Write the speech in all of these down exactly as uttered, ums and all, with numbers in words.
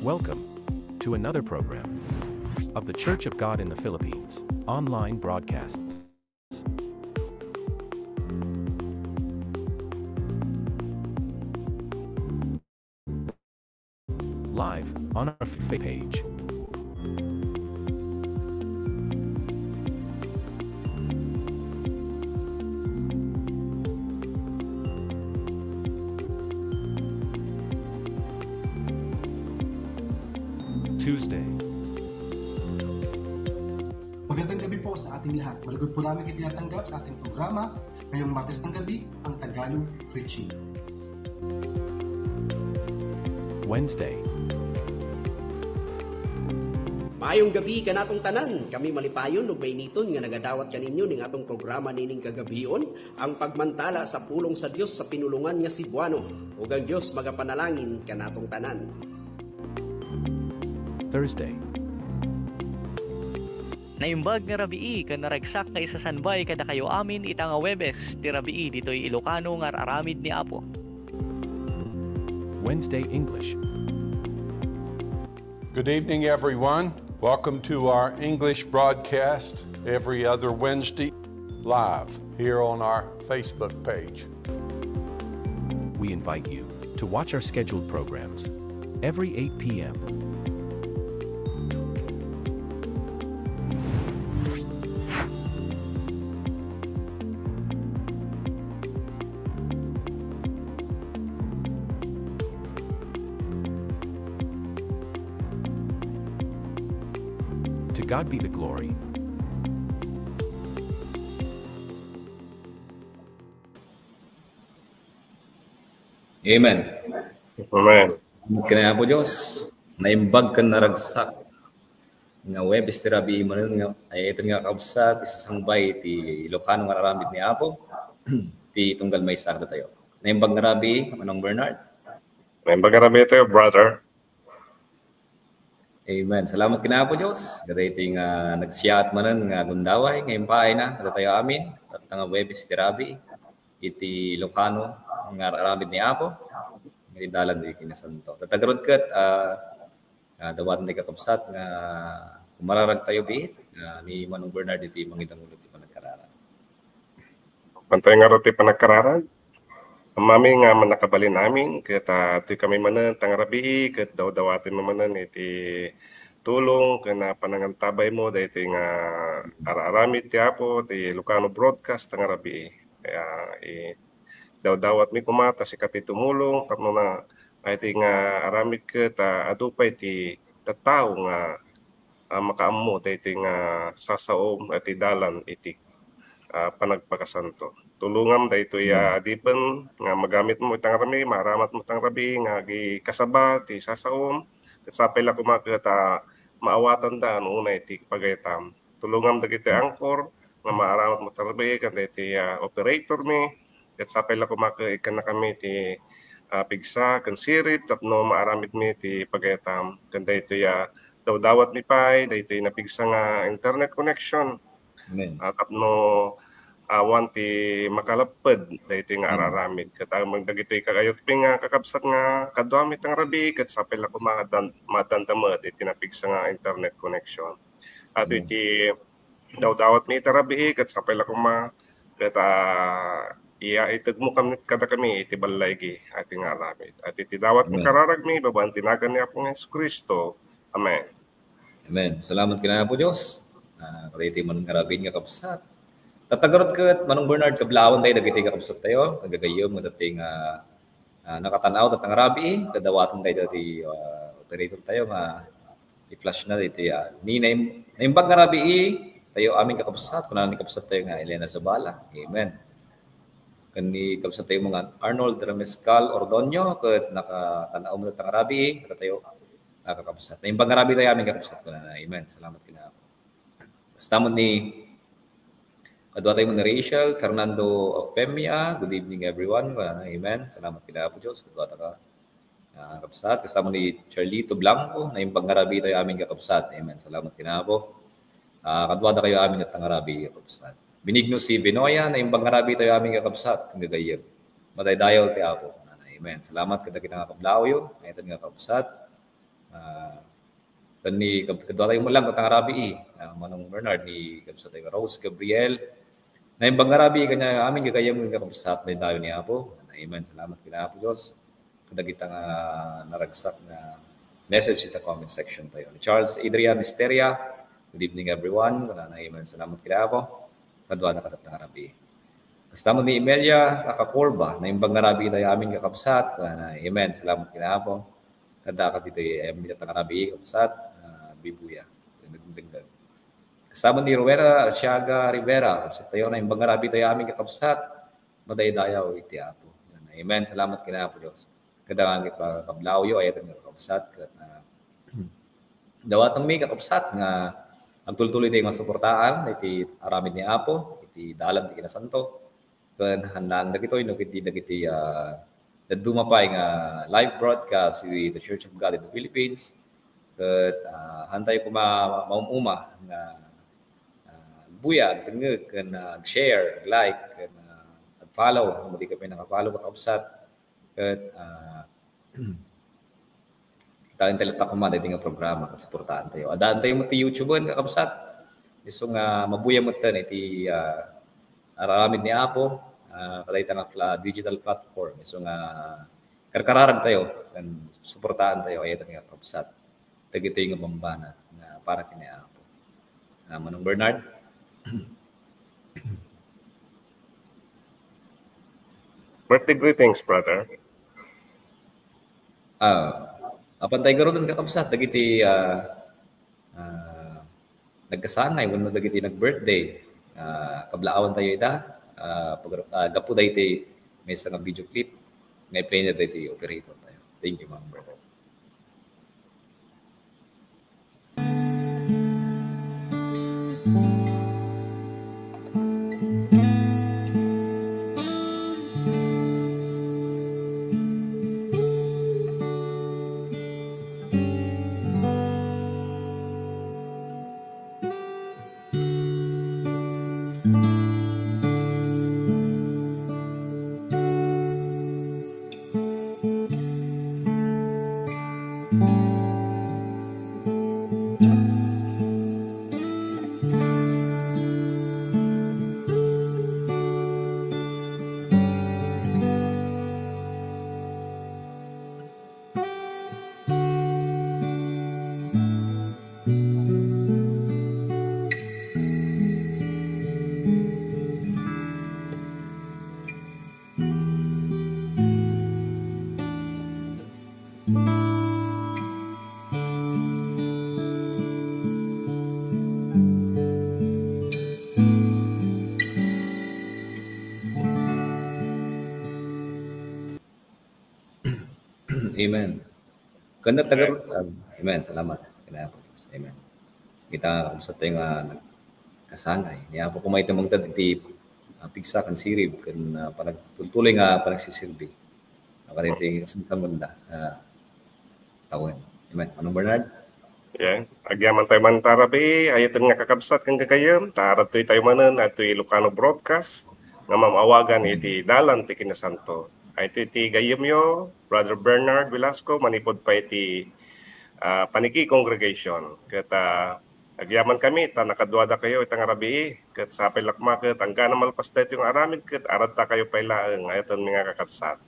Welcome to another program of The Church of God in the Philippines online broadcasts. Live on our Facebook page. Tuesday. Magandang gabi po sa ating lahat. Malugod po namin kayo tinatanggap sa ating programa ngayong Martes ng gabi, ang Tagalog Preaching. Wednesday. Maayong gabi kanatong tanan. Kami malipayon ug mainiton nga nagadawat kaninyo ning atong programa nining kagabion, ang pagmantala sa pulong sa Dios sa pinulongan nga Cebuano. Ug ang Dios magapanalangin kanatong tanan. Thursday. Naimbag nga rabii ken naragsak nga isasanbay kadakayo amin ita nga Huwebes ti rabii ditoy Ilocano nga ar-aramid ni Apo. Wednesday English. Good evening, everyone. Welcome to our English broadcast every other Wednesday live here on our Facebook page. We invite you to watch our scheduled programs every eight p.m. To God be the glory. Amen. Amen. Salamat kaniapo Dios. Naimbag ken naragsak nga Huwebes ti rabii manen nga, ay, ita nga kabsat, isasangbay ti Ilocano nga ar-aramid ni Apo, ti tunggal maysa kadatayo. Naimbag nga rabii, Manong Bernard. Naimbag nga rabii tayo, brother. Amen. Salamat kaniapo Dios. Kadaytoy nga nagsiyaat manen nga gundaway nga impaayna kadatayo amin. Tatta nga Huwebes ti rabii iti Ilocano nga ar-aramid ni Apo. Nga idalan di kinasanto. Tatta garud ket, ah, ah, dawaten ti kakabsat nga umararag tayo biit, ah, ni Manong Bernard iti mangidangulo ti panagkararag. Pantay nga ti panagkararag. Ammami nga mannakabalin amin, ket, ah, adtoy kami manen ta nga rabii, ket dawdawaten mi manen iti tulong ken, ah, panangantabay mo daytoy nga ar-aramid ti Apo, ti Ilocano broadcast ta nga rabii. Kaya, eh, dawdawat mi koma ta sika ti tumulong tapno na, daytoy nga aramid ket, ah, adu pay ti tattao nga ah, makaammo daytoy nga sasaom a ti dalan iti, ah, panagpakasanto. Tulongam daytoy a adipen nga magamit mo itang rami, maaramat mo itang rabii nga agikasaba ti sasaom, ket sapay la koma ket, ah, maawatanda no unay ti pagaytam. Tulongam dagiti angkor nga maaramat mo itang rabii ken daytoy, ah, operator mi, ket sapay la koma ket ikkannakami ti, ah, pigsa ken sirib tapno maaramid mi ti pagaytam ken daytoy a dawdawat mi pay daytoy napigsa nga internet connection. Amen. Ah, tapno awan ti makalapped daytoy nga ar-aramid. Ket amang dagitoy kagayatmi nga kakabsat nga kaduami tang rabii, ket sapay la koma maadan-, maadanda met iti napigsa nga internet connection. Ato iti dawdawat mi iti rabii, ket sapay la koma, ket, ah, iya itedmo kami, kadakami iti ballaygi, iti nga aramid. Iti dawat mi kararagmi, babaen ti nagan ni Apo nga Jesu-Cristo. Amen. Amen. Salamat ken Apo Dios. Ah, kadaytoy man nga rabii nga kabsat. Tatta garud ket, Manong Bernard, kablawan tayo dagiti kakabsat tayo, kagagayem, dagiti nga, ah, nakatan-aw tatta nga rabii, kadawaten tayo dagiti, ah, operator tayo nga i-flash na dito ya. Ni naim-, naimbag nga rabii, tayo amin kakabsat, kuna ni kabsat tayo nga Elena Zabala. Amen. Ken ni kabsat tayo nga Arnold Remescal Ordonio, ket nakatan-aw mo tatta nga rabii, ket tayo nakakabsat. Naimbag nga rabii tayo amin kakabsat, kuna na. Amen. Salamat kina. Basta mo ni, kadua tayo mo ni Rachel Fernando Ofemia. Good evening, everyone. Amen. Salamat kina Apo Dios. Kadua ta ka, ah, kabsat. Kasama ni Charlito Blanco, naimbag nga rabii tayo amin kakabsat. Amen. Salamat kina Apo. Ah, kadua ta kayo amin ket nga rabii kakabsat. Benigno C. Benoya, naimbag nga rabii tayo amin kakabsat. Ang gagayem. Madaydayaw ti Apo. Amen. Salamat kada kita nga kablawyo. Mayatan nga kabsat. Ah, ken ni kad-, kadua tayo met lang ket nga rabii, ah, Manong Bernard, ni kabsat tayo Rose Gabriel. Naimbag nga rabii kaniayo amin gagayyem nga kabsat, daydayaw ni Apo. Amen. Salamat ken Apo Dios. Kadagita nga naragsak nga message ita comment section tayo. Ni Charles Adrian Misteria, "Good evening, everyone." Kunana, "Amen. Salamat ken Apo." Kadua na kadagita nga rabii. Kasta met ni Emelia Rakaporba, "Naimbag nga rabii tayo amin kakabsat." Kunana, "Amen. Salamat ken Apo." Kada ka ditoy, eh, amin nga rabii, kabsat, ah, bibuya. Nagdengdeng. Kasta met ni Rowena Arsiaga Rivera, kabsat tayo, "Naimbag nga rabii tayo amin kakabsat. Madaydayaw iti Apo." Amen. Salamat ken Apo Dios. Kada nga kablaaw yo, ayaten nga kakabsat, ket, ah, dawatenmi kakabsat nga agtultuloy tayo nga suportaan iti aramid ni Apo, iti dalan ti kinasanto. Ken han laeng dagitoy, no, ket dagiti, ah, dadduma pay nga live broadcast iti The Church of God in the Philippines. Ket, ah, han tayo koma maum-uma nga, ah, agbuya, agdengngeg, ken, ah, ag-share, ag-like, ken, ah, ag-follow. No, di ka pay naka-follow, kakabsat. Ket, ah, kitaen tayo latta koma daytoy nga programa ket suportaan tayo. Addaan tayo met ti YouTube-en, kakabsat. Isu nga mabuya metten iti, ah, aramid ni Apo, ah, kadayta nga pla-, digital platform. Isu nga karkararag tayo, ken suportaan tayo, ayaten nga kakabsat. Dagitoy nga bambana nga para ken ni Apo. Ah, Manong Bernard? Birthday greetings, brother. Ah, apan tayo garuden kakabsat, dagiti, ah, ah, nagkasangay, wenno dagiti nag-birthday. Ah, kablaawan tayo ita, ah, pag-, ah, gapu daytoy maysa nga video clip, nga i-play na daytoy operator tayo. Thank you, Manong Bernard. Amen. Kanda tagar-, amen. Salamat. Kaya po. Amen. Kita, kumusta tayo nga nagkasangay? Niya po kumain tamang dati, ah, pigsa kan sirib, kan, ah, panagtultuloy nga panagsisirbi. Ang kanito yung kasamsamanda, ah, tawen. Amen. Manong Bernard? Yan. Agyaman tayo man tarabi, ayaten nga kakabsat kan gagayem, ta aradtoy tayo manen, adtoy Ilocano Broadcast, nga mamawagan iti dalan ti kinasanto. Ay, iti, iti gayemyo, Brother Bernard Velasco, manipod pa iti, ah, Paniki Congregation. Ket, ah, agyaman kami, ta nakaduada kayo itang rabii. Ket sapay lakma ket, anggana malpas daytoy nga aramid, ket aradta kayo pay laeng, ayaten mi nga kakabsat.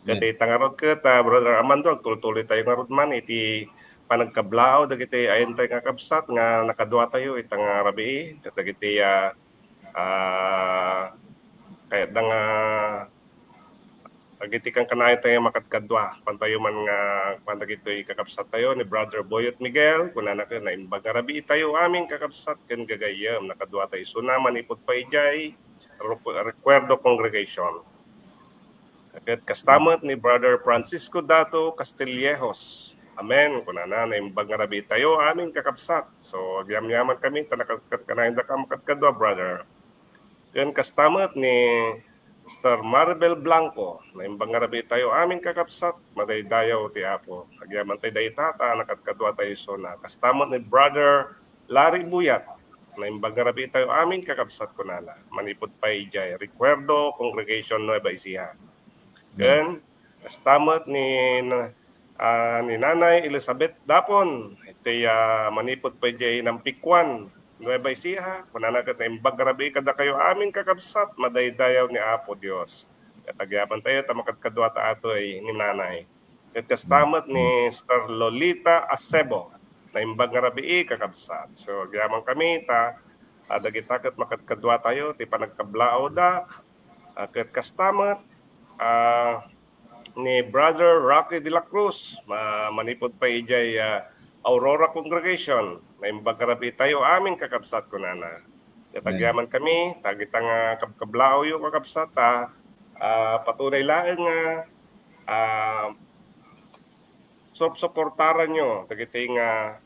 Ket ita ngarud ket, ah, Brother Armando, agtultuloy tayo ngarud man iti panagkablaaw dagiti ayan tayo nga kabsat nga nakadua tayo ita nga rabii. Ket dagiti, ah, ah, kayatda nga dagiti kankanayon tayo makadkadua. Pantayo man nga, pan dagitoy kakabsat tayo ni Brother Boyet Miguel, kunana ket, "Naimbag nga rabii tayo amin kakabsat ken gagayyem, nakadua tayo isuna manipud pay idiay Recu-, Recuerdo Congregation." Ket kasta met ni Brother Francisco Dato Castillejos. Amen. Kunana, "Naimbag nga rabii tayo amin kakabsat." So, agyamyaman kami, ta nakadkanayon daka makadkadua, brother. Ken kasta met ni Sister Maribel Blanco, "Naimbag nga rabii tayo amin kakabsat, madaydayaw ti Apo." Agyaman tayo dayta, ta nakadkadua tayo isuna. Kasta met ni Brother Larry Buyat, "Naimbag nga rabii tayo amin kakabsat," kunana, manipud pay idiay Recuerdo Congregation, Nueva Ecija. Ken kasta met ni na-, ah, ni Nanay Elizabeth Dapon, iti, ah, manipud pay idiay Nampikuan, Nueva Ecija. Kunana ket, "Naimbag nga rabii kadakayo amin, kakabsat, madaydayaw ni Apo Dios." Ket agyamantayo ta makadkaduatayo atoy ni Nanay. Ket kasta met ni Sister Lolita Acebo, "Naimbag nga rabii, kakabsat." So, agyamankami ta, ah, dagita ket makadkaduatayo ti panagkablaawda. Ah, ket kasta met, ah, ni Brother Rocky de la Cruz, ma-, manipud pay idiay, ah, Aurora Congregation, "Naimbag nga rabiitayo amin, kakabsat," kunana. Ket agyamankami, dagita nga kabkablaawyo, kakabsat, ta, ah, patunay laeng nga, ah, sup-, suportaranyo dagiti nga,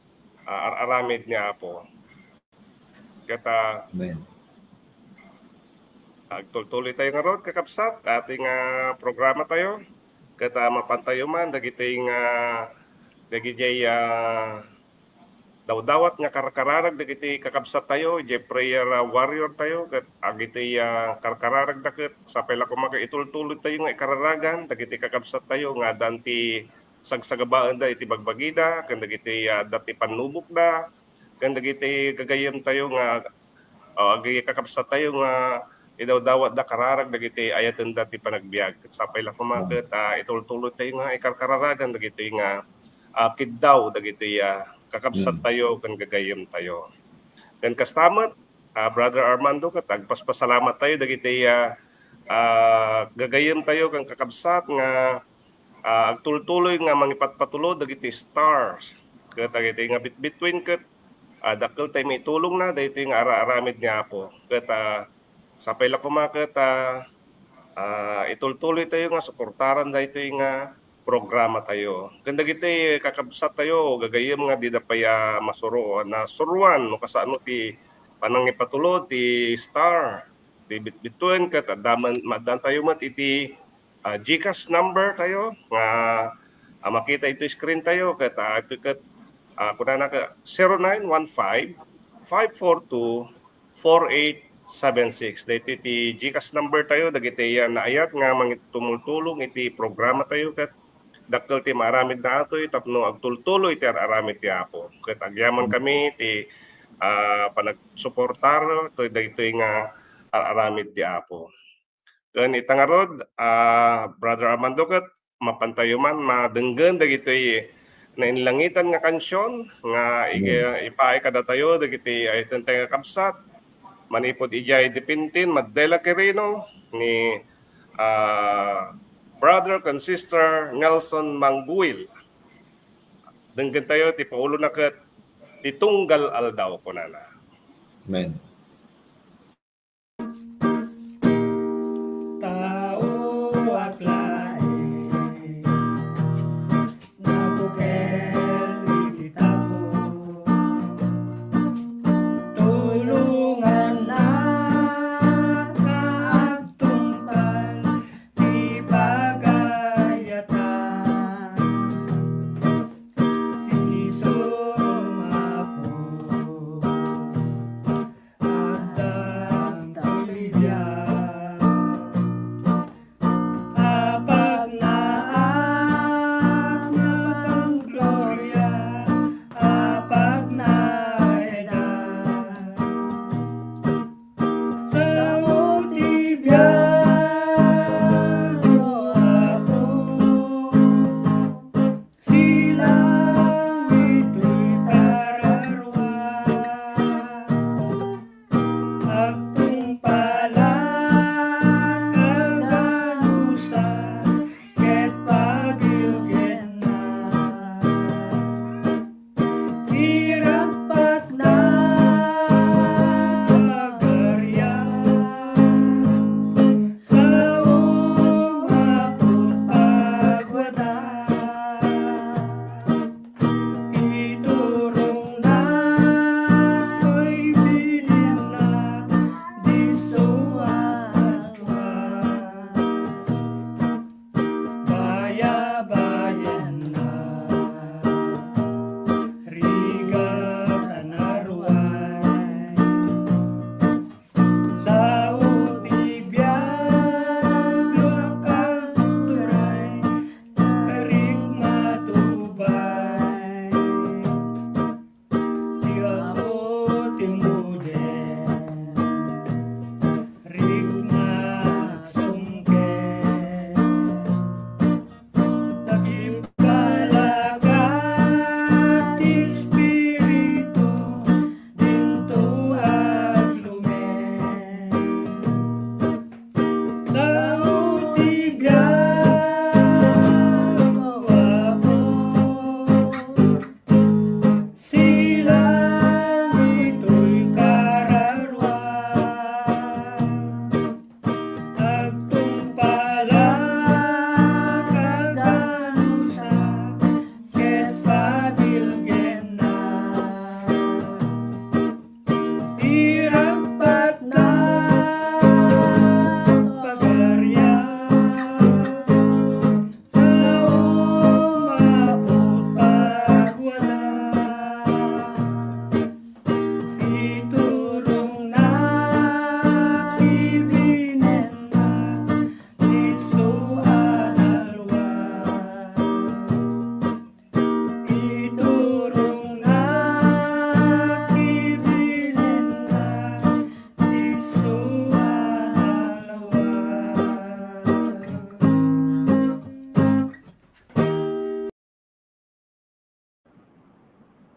ah, ar-aramid ni Apo. Ket, ah, agtultuloytayo ngarud, kakabsat, iti nga programatayo. Ket, ah, mapantayo man dagiti nga, dagidiay, ah, dawdawat nga karkararag dagiti kakabsattayo, idiay prayer, ah, warriortayo, ket agiti, ah, karkararagda ket sapay la koma nga itultuloytayo nga ikararagan dagiti kakabsattayo nga addan ti sagsagabaenda iti bagbagida, ken dagiti, ah, adda ti pannubokda, ken dagiti gagayyemtayo nga, ah, agi-, kakabsattayo nga idawdawatda kararag dagiti ayatenda ti panagbiag. Ket sapay la koma ket, ah, itultuloytayo nga ikarkararagan dagiti nga, ah, kiddaw dagiti, ah, kakabsattayo ken gagayyemtayo. Ken kasta met, ah, Brother Armando, ket agpaspasalamattayo dagiti, ah, ah, gagayyemtayo ken kakabsat nga, ah, agtultuloy nga mangipatpatulod dagiti stars. Ket dagiti nga bitbituin ket, ah, dakkel ti maitulongna daytoy nga ara-aramid ni Apo. Ket, ah, sapay la koma ket, ah, ah, itultuloytayo nga suportaran daytoy nga programatayo. Ken dagiti kakabsattayo, gagayyem nga dida pay, ah, masuro-, nasuroan no kasano ti panangipatulod ti star, ti bitbituin ket adda man, maaddaantayo met iti, ah, GCash number tayo nga, ah, makita iti screen tayo ket, ah, ito ket, ah, kunana ket zero nine one five, five four two, four eight seven six. Daytoy ti GCash number tayo dagiti, ah, naayat nga mangit-, tumultulong iti programatayo ket dakkel ti maaramidna atoy tapno agtultuloy ti ar-aramid ti Apo. Ket agyamankami ti, ah, panagsuportar toy daytoy nga ar-aramid ti Apo. Ken ita ngarud, ah, Brother Armando, ket mapantayo man madenggen dagitoy nainlangitan nga kansion nga ig-, ipaay kadatayo dagiti ayatentayo nga kabsat. Manipud idiay Dipintin, Madela Quirino, ni, ah, Brother ken Sister Nelson Mangguil. Denggentayo ti paulona ket ti tunggal aldaw, kunana. Amen. Tao ak laeng, nabukel iti tabo. Tulongannak a agtungpal ti pagayatan. Isu, Apo.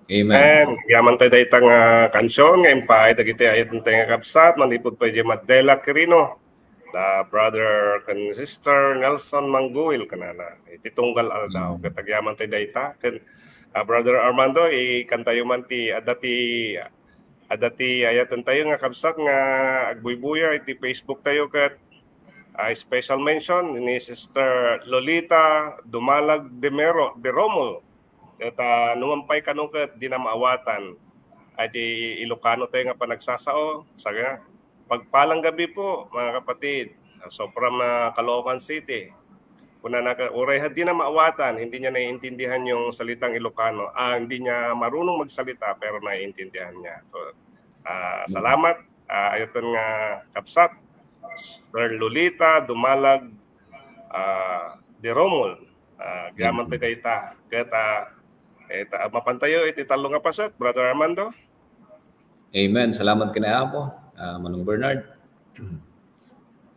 Amen. Amen. Agyaman tayo dayta nga kansion nga impaay dagiti ayat tayo nga kabsat, manipud pay di Madela Quirino, the brother kan Sister Nelson Mangguil kanana. Iti tunggal aldaw. Mm. Ket agyaman tayo dayta. Ken, ah, Brother Armando, ikantayo man ti, adda ti, adda ti ayat tayo nga kabsat nga agbuybuya iti Facebook tayo ket, ah, special mention ni Sister Lolita Dumalag de Mero, de Romulo. Ket, ah, numan pay kano ket dina maawatan. Ay, ti Ilocano tayo nga panagsasao, saga, pagpalang gabi po, mga kapatid. Ah, sobra na Caloocan City. Kuna na ka, uray, di na maawatan, hindi niya naiintindihan yung salitang Ilocano. Ah, hindi niya marunong magsalita, pero naiintindihan niya. So, ah, salamat, ah, ayatan nga kabsat, Sister Lolita Dumalag, ah, de Romul. Ah, agyaman tayo dayta. Ket, ah, et, ah, mapan tayo iti tallo nga paset, Brother Armando. Amen. Salamat ken ni Apo, ah, Manong Bernard.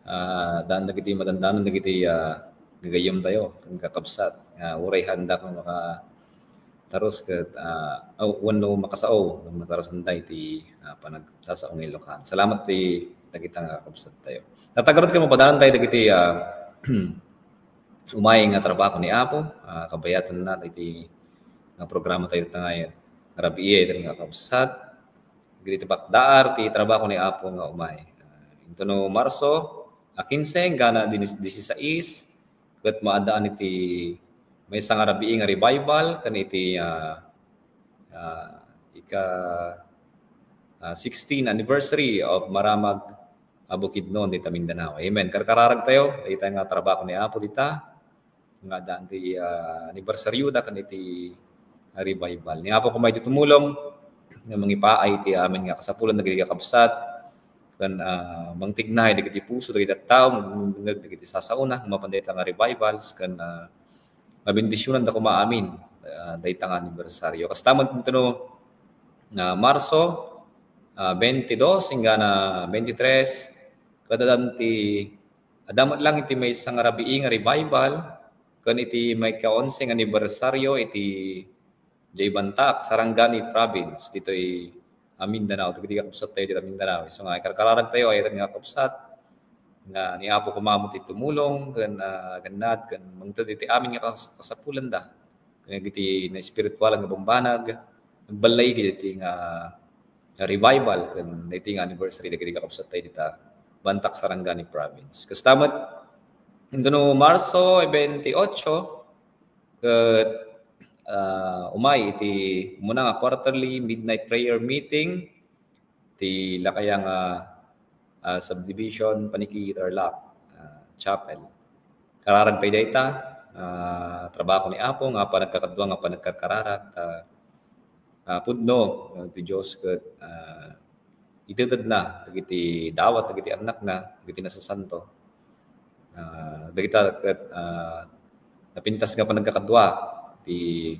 Ah, daan dagiti madandanon dagiti, ah, gagayyem tayo, ken kakabsat. Ah, uray haanda nga makatarus ket, ah, aw, wenno makasao, matarusanda iti, ah, panagsasao nga Ilocano. Salamat ti dagita nga kakabsat tayo. Tatagarutka mapadaan tayo dagiti, ah, umay nga trabaho ni Apo, ah, kabayatanna iti nga programa tayo tangay. Rabii iti nga kakabsat. Dagiti bakdaar ti trabaho ni Apo nga umay. Ah, intono Marso a kinse, inggana dinis-, disisais, ket maaddaan iti maysa nga rabii nga revival, ken iti, ah, ah, ika, ah, sixteen anniversary of Maramag a Bukidnon dita Mindanao. Amen. Karkararag tayo, dayta nga trabaho ni Apo dita. Nga addaan ti, ah, anibersarioda ken iti revival. Ni Apo koma iti tumulong nga mangipaay ti amin nga kasapulan dagiti kakabsat ken, ah, mangtignay dagiti puso dagiti tattao, mangdengngeg dagiti sasaona, mapan dayta nga revivals ken, ah, mabendisionanda koma amin, ah, dayta nga anibersaryo. Kasta met intono, ah, Marso, ah, twenty-two, inggana twenty-three, ket addaan ti Adda met lang iti maysa nga rabii nga revival ken iti maika-onse nga anibersaryo iti diay Bantac, Sarangani Province, ditoy, ah, Mindanao, dagiti kakabsat tayo dita Mindanao. Isu nga ikarkararag tayo, ayatan nga kakabsat, nga ni Apo koma met ti tumulong ken, ah, agannad ken mangted iti amin nga kas-, kasapulanda. Ken dagiti naespiritualan nga bambanag, nagballaigi dagiti nga, nga revival ken dagiti nga anniversary dagiti kakabsat tayo dita Bantac, Sarangani Province. Kasta met, intono Marso twenty-eight, ket, ah, umay iti umuna nga quarterly midnight prayer meeting ti lakaya nga, ah, subdivision, Paniqui Tarlac, ah, Chapel. Kararag tayo dayta, ah, trabaho ni Apo nga panagkakadua nga panagkarkararag, ta, ah, pudno, ah, ti Dios ket, ah, itedna dagiti dawat dagiti annakna, dagiti nasasanto. Ah, dagita ket, ah, napintas nga panagkakadua ti,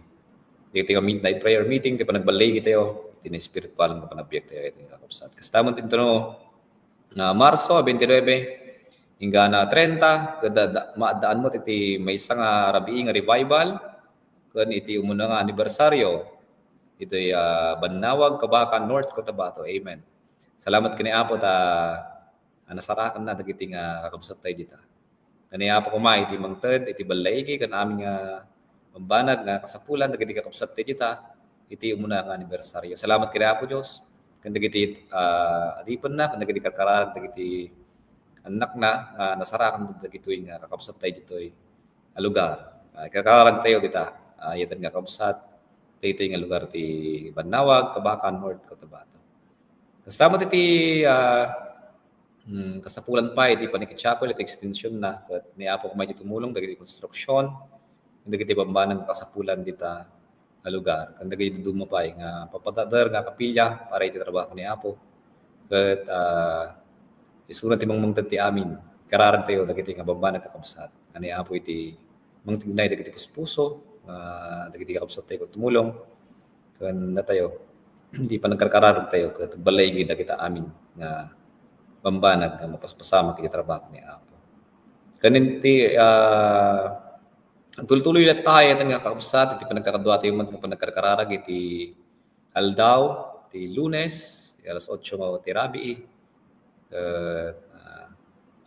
ti, ti midnight prayer meeting, ti panagballaigi tayo, ti naespiritualan nga panagbiag tayo, iti nga kakabsat. Kasta met intono, ah, Marso twenty-nine, inggana treinta, ket da-, da-, maaddaan met iti maysa nga rabii nga revival, ken iti umuna nga anibersaryo, iti, ah, Bannawag, Kabacan, North Cotabato. Amen. Salamat ken ni Apo ta a, nasarakanna dagiti nga kakabsat tayo dita. Ken ni Apo koma iti mangted iti ballaigi ken amin nga bambanag nga kasapulan dagiti kakabsat tayo dita iti umuna nga anibersaryo. Salamat ken ni Apo Dios ken dagiti, ah, adipenna ken dagiti karkararag dagiti annakna nga nasarakan dagitoy nga kakabsat tayo ditoy a lugar. Ah, karkararag tayo dita, ah, ayatan nga kakabsat daytoy nga lugar ti Bannawag, Kabacan, North Cotabato. Kasta met iti, ah, hmm, kasapulan pay iti Paniqui Chapel iti extensionna, ket ni Apo koma iti tumulong dagiti konstruksyon, dagiti bambanag nga kasapulan dita nga lugar, ken dagiti dadduma pay nga papadader nga kapilya para iti trabaho ni Apo. Ket, ah, isuna ti mangmangted ti amin. Kararag tayo dagiti nga bambanag kakabsat. Nga ni Apo iti mangtignay dagiti puspuso, ah, dagiti kakabsat tayo tumulong. Ken datayo, di panagkarkararag tayo, ket ballaigi dagita amin nga bambanag nga mapaspasamak iti trabaho ni Apo. Ken iti, ah, tultuloy latta, ayatan nga kakabsat, iti panagkakadua tayo met nga panagkarkararag iti aldaw ti Lunes, alas otso ti rabii. Ket, ah,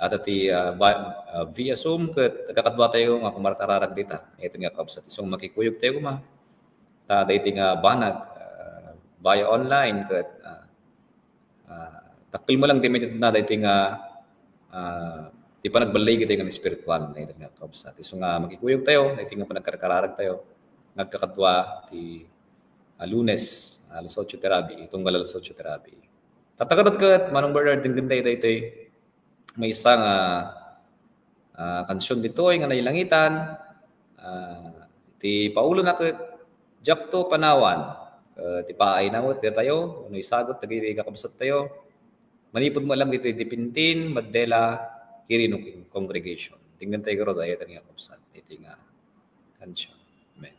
adda ti, ah, ba-, ah, via Zoom ket nagkakadua tayo nga kumarkararag dita. Ito nga kabsat. Isu nga makikuyog tayo koma. Ta daytoy nga banag, ah, via online ket, ah, ah, dakkel met lang ti maitedna daytoy nga, ah, ti panagballig tayo nga espiritual, daytoy nga kabsat. Isu nga makikuyog tayo, daytoy nga panagkarkararag tayo, nagkakadua ti, ah, Lunes, alas otso ti rabii, tunggal alas otso ti rabii. Tatta ket, Manong Bernard, denggen tayo daytoy maysa nga, ah, kansion ditoy nga nailangitan, ah, ti paulona ket Diakto Panawan. Ket ti paayna met datayo, wenno isagut dagiti kakabsat tayo, manipud met lang ditoy Dipintin, Maddela, Quirino Congregation. Denggen tayo garud, ay, iti nga kakabsat, iti nga kansion. Amen.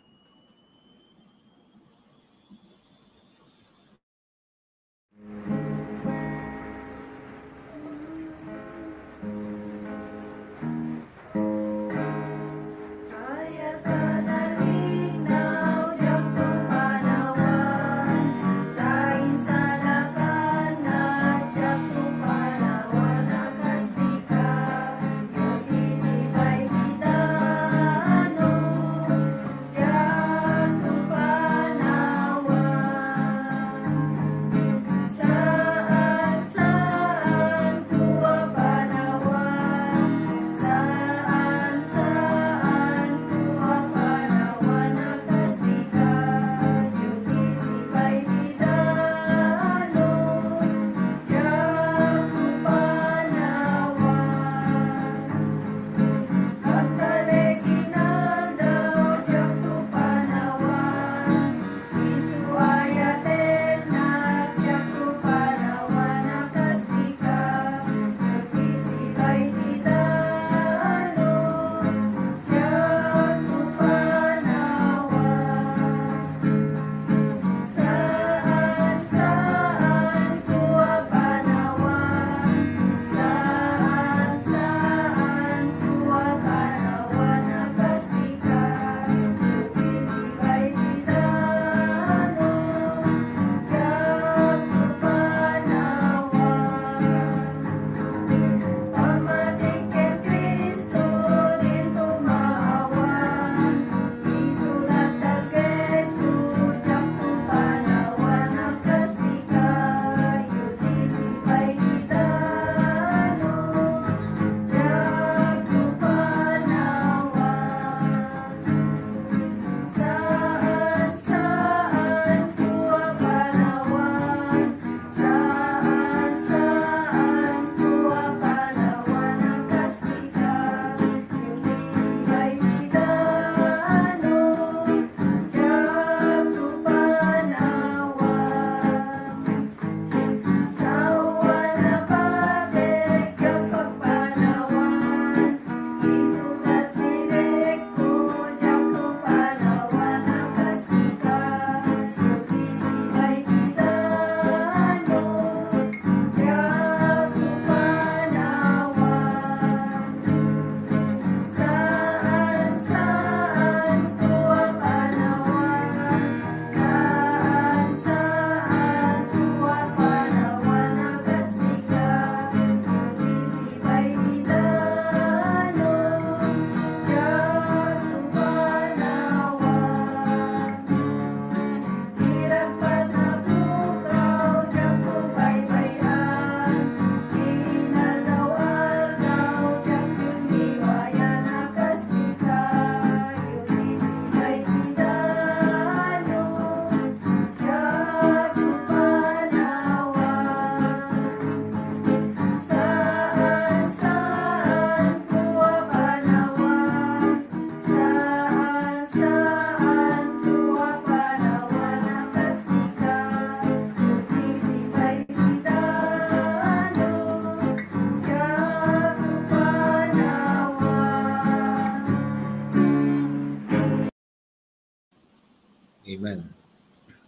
Amen.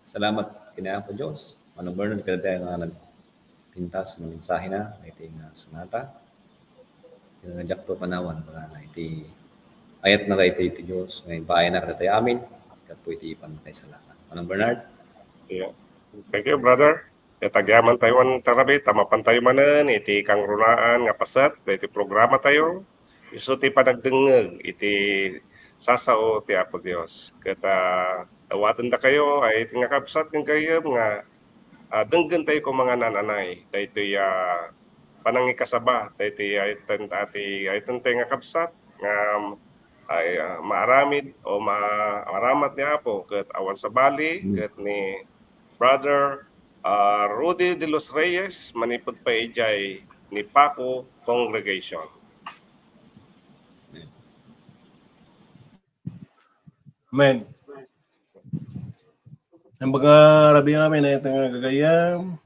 Salamat ken Apo Dios. Manong Bernard, kadatayo nga nagpintas nga mensahena, iti nga sonata. Iti nga Diakto Panawan, wala na. Iti ayat na iti, iti Dios, nga impaayna kadatayo amin, ket po iti pannakaisalakan. Manong Bernard? Iya. Thank you, brother. Ket agyaman tayo man, Tang Rabi, ta mapan tayo manen iti kangrunaan nga paset daytoy programa tayo. Isu ti panagdengngeg iti sasao ti Apo Dios. Ket, ah, awaten dakayo, ay, iti nga kabsat ken gayyem nga, ah, denggen tayo koma nga naan-anay daytoy, ah, panangikasaba daytoy, ah, iten-, ati, ah, iten tayo nga kabsat nga, ay, ah, maaramid o ma-, maaramat ni Apo ket awan sabali, mm, ket ni Brother, ah, Rudy de los Reyes manipud pay idiay Nipaco Congregation. Amen. Ang mga rabi nga amin, ito nga gagayam.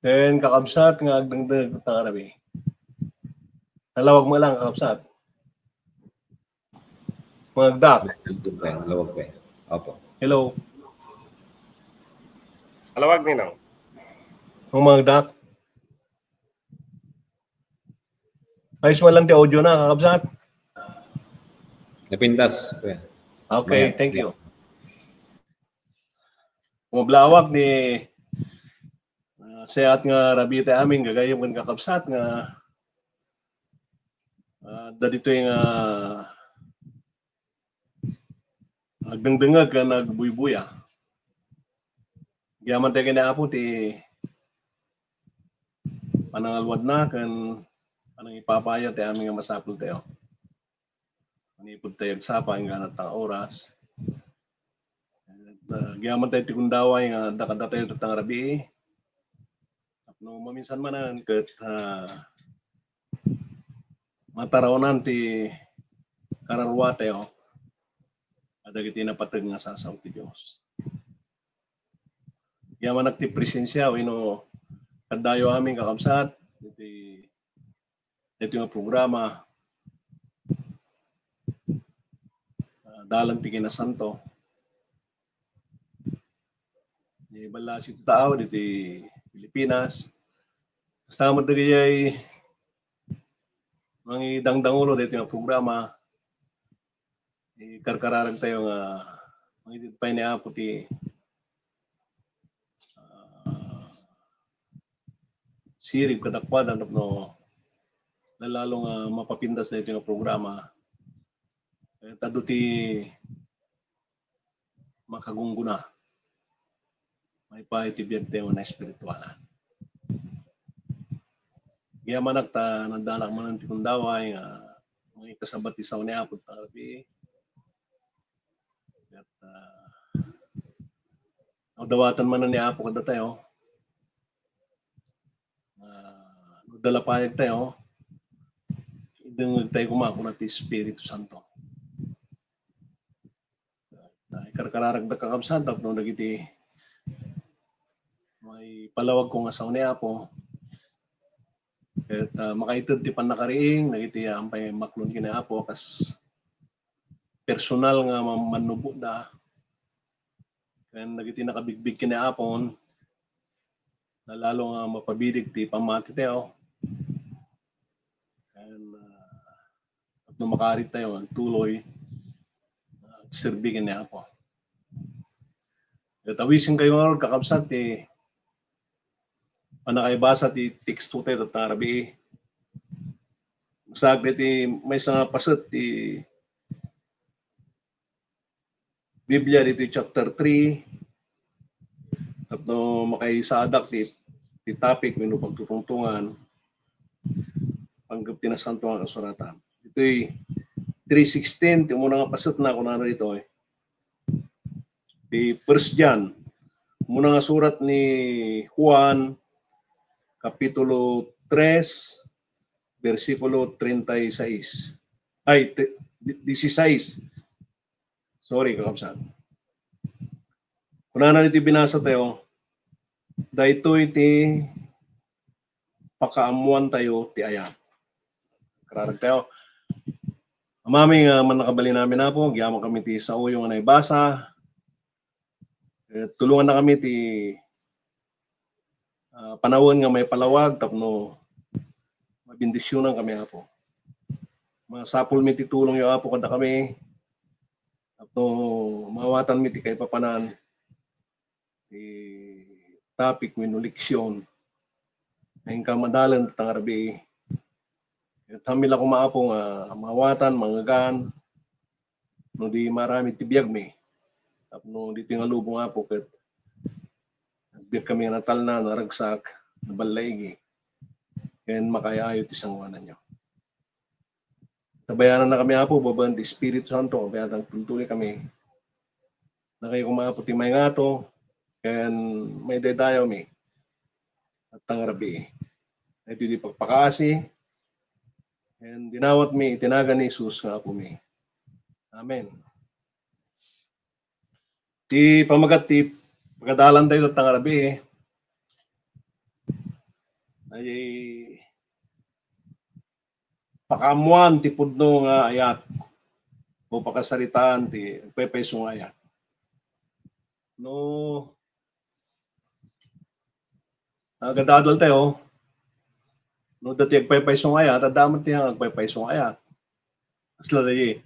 Then, kakabsat nga agdengdeng ta rabi. Nalawag mo lang, kakabsat. Mga agdak. Nalawag pa eh. Nalawag pa eh. Opo. Hello. Nalawag, Ninong. Ang mga agdak. Ayos man lang ti audio na, kakabsat. Napintas, kuya. Okay, maya, thank you. Mablawag ni, ah, siyaat nga rabi ti amin, gagayem ken kakabsat nga, ah, adda ditoy nga agdengdengngeg ken agbuybuya. Agyaman tayo ken ni Apo ti panangaluadna ken panangipapaya ti amin nga masapul tayo. Manipud tayo agsapa, inggana ta nga oras. Agyaman tayo ti gundaway nga adda kadatayo tatta nga rabii. Tapno maminsan manen ket, ah, matarawnan ti kararuatayo kadagiti napateg nga sasao ti Dios. Agyamanak ti presensia wenno kaddayo amin, kakabsat, iti, iti nga programa, ah, Dalan ti Kinasanto. Ni ballasi ti tao diti Pilipinas. Kasta met dagiti mangidangdangulo daytoy nga programa, ikarkararag tayo nga mangitid pay ni Apo ti, ah, sirib kadakuada tapno lalalo nga mapapintas daytoy nga programa. Ket adu ti makagunggona maipaay ti biag tayo nga espiritualan. Agyamanak ta naddanak manen ti gundaway nga mangikasabat ti sao ni Apo ta rabii. Ket, ah, no dawatan manen ni Apo kadatayo, ah, no adda la payag tayo, idengngeg tayo koma kuna ti Espiritu Santo. Ah, ikarkararagda, kakabsat, tapno dagiti maipalawag ko nga sao ni Apo. Ket, ah, makaited ti pannakariing dagiti, ah, ampay maklon ken ni Apo kas personal nga man-, mannubotda. Ken dagiti nakabigbig ken ni Apo, lalalo nga mapabileg ti pammati tayo. Ken, ah, tapno makaari tayo nga agtuloy, ah, agserbi ken ni Apo. Ket awisenkayo ngarud, kakabsat, ti pannakaibasa ti teksto tayo tatta nga rabii. Basag daytoy maysa nga paset ti Biblia ditoy chapter three, tapno makaisaadak ti, ti topic wenno pagtutungtungan, panggep ti Nasantoan a Kasuratan. Ditoy three sixteen, ti umuna nga pasetna, kunana ditoy, ti First John, umuna nga surat ni Juan, Kapitulo tres, bersikulo treinta y seis. Ay, te-, di-, dieciséis. Sorry, kakabsat. Kunana ditoy binasa tayo, daytoy ti pakaammoan tayo ti ayat. Kararag tayo. Amami nga mannakabalin amin, Apo, agyaman kami ti saoyo nga naibasa. Eh, tulonganna kami ti, ah, panawen nga maipalawag tapno mabendisionan kami, Apo. Masapul mi ti tulongyo, Apo, kada kami. Tapno maawatanmi ti kaipapanan ti topic wenno leksyon nga inka madalen ta nga rabii. Ket haanmi la koma, Apo, nga maawatan, mangngegan, no di maaramid ti biagmi. Tapno ditoy nga lubong, Apo, ket agbiagkami nga natalna, naragsak, naballaigi, ken makaay-ayo ti sangoananyo. Tabayanannakami, Apo, babaen ti Espiritu Santo, kabayatan tultuloykami. Dakayo koma, Apo, ti maingato, ken maidaydayawmi. Ket ta nga rabii, iti di pagpakaasi, ken dinawatmi iti nagan ni Jesus nga Apomi. Amen. Ti pamagat ti pagadalan tayo ta nga rabii, ay pakaammoan ti pudno nga ayat o pakasaritaan ti agpaypayso nga ayat. No agadadal tayo, no dati agpaypayso nga ayat, adda met ti agpaypayso nga ayat. Asla daydi,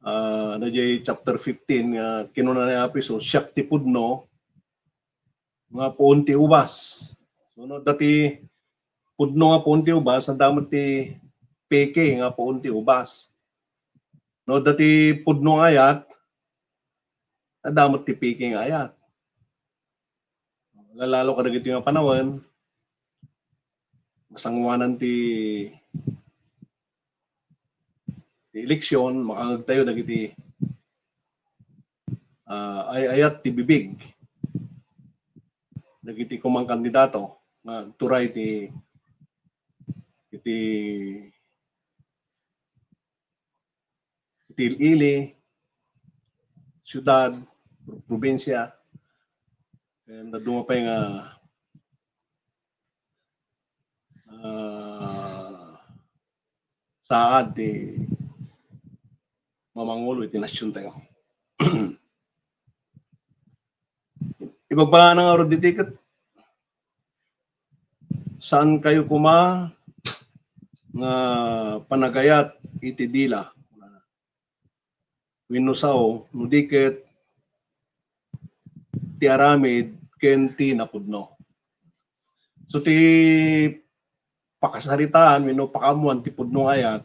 ah, daydi chapter fifteen, nga kinuna ni Apo Jesus, "Siak ti pudno nga puon ti ubas." So, no dati pudno nga puon ti ubas, adda met ti peke nga puon ti ubas. No dati pudno nga ayat, adda met ti peke nga ayat. Lalalo kadagiti nga panawen, masangoanan ti, ti eleksyon, makaangeg tayo dagiti, ah, ay-ayat ti bibig dagiti koma nga kandidato nga agturay ti, iti, iti ili-ili, siudad, pro-, probinsia, ken dadduma pay nga, ah, saad ti mamangulo iti nasion tayo. Ibagbagana ngarud ditoy ket, "Saan kayo koma nga panagayat iti dila wenno sao, no di ket ti aramid ken ti napudno." So, ti pakasaritaan wenno pakaammoan ti pudno nga ayat,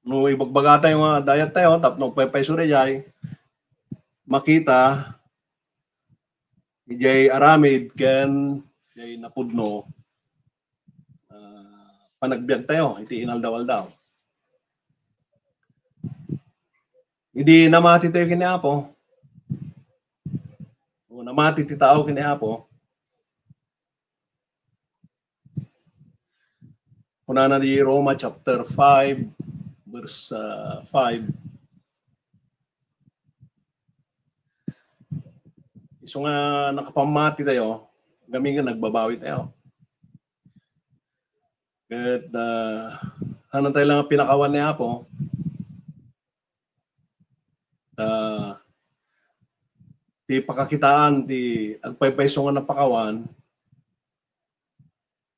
no ibagbaga tayo nga adda ayat tayo tapno agpaypayso daydiay, makita idiay aramid ken idiay napudno, ah, panagbiag tayo iti inaldaw-aldaw. Idi namati tayo ken ni Apo, o namati ti tao ken ni Apo, kunana di Roma chapter five, verse, ah, five, "Isu nga nakapammati tayo, gamin nga nagbabawi tayo." Ket, ah, haanna tayo la nga pinakawan ni Apo, ah, ti pakakitaan ti agpaypayso nga napakawan,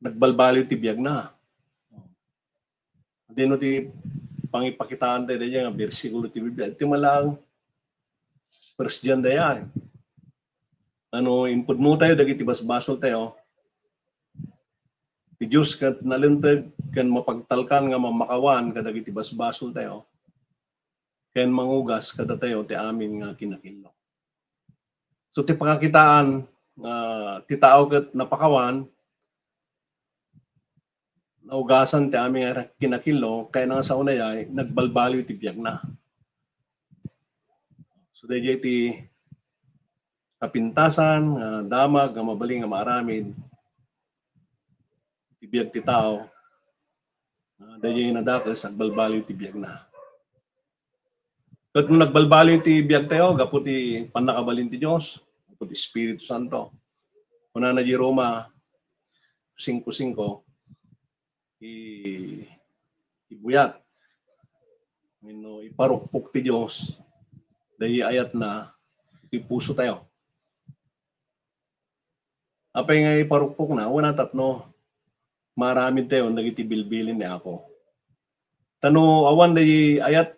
nagbalbaliw ti biagna. Dino ti pangipakitaan tayo daydiay nga bersikulo ti Biblia. Iti malang First John daydiay. Ano, impudno tayo dagiti basbasol tayo. Ti Dios ket nalinteg ken mapagtalkan nga mamakawan kadagiti basbasol tayo ken mangugas kadatayo ti amin nga kinakillo. So, ti pakakitaan nga ti tao ket napakawan, naugasan ti amin nga kinakillo, kayatna nga sao daydiay, nagbalbaliw ti biagna. So, daydiay ti kapintasan nga damag nga mabalin nga maaramid ti biag ti tao. Ah, daydiay nadakes, agbalbaliw ti biagna. Ket no nagbalbaliw ti biag tayo gapu ti pannakabalin ti Dios, gapu ti Espiritu Santo, kunana di Roma singko singko, i-, ibuyat wenno iparukpok ti Dios daydi ayatna ti puso tayo. Apay nga iparukpokna? Wen, tapno maaramid tayo dagiti bilbilin ni Apo. Ta no awan daydi ayat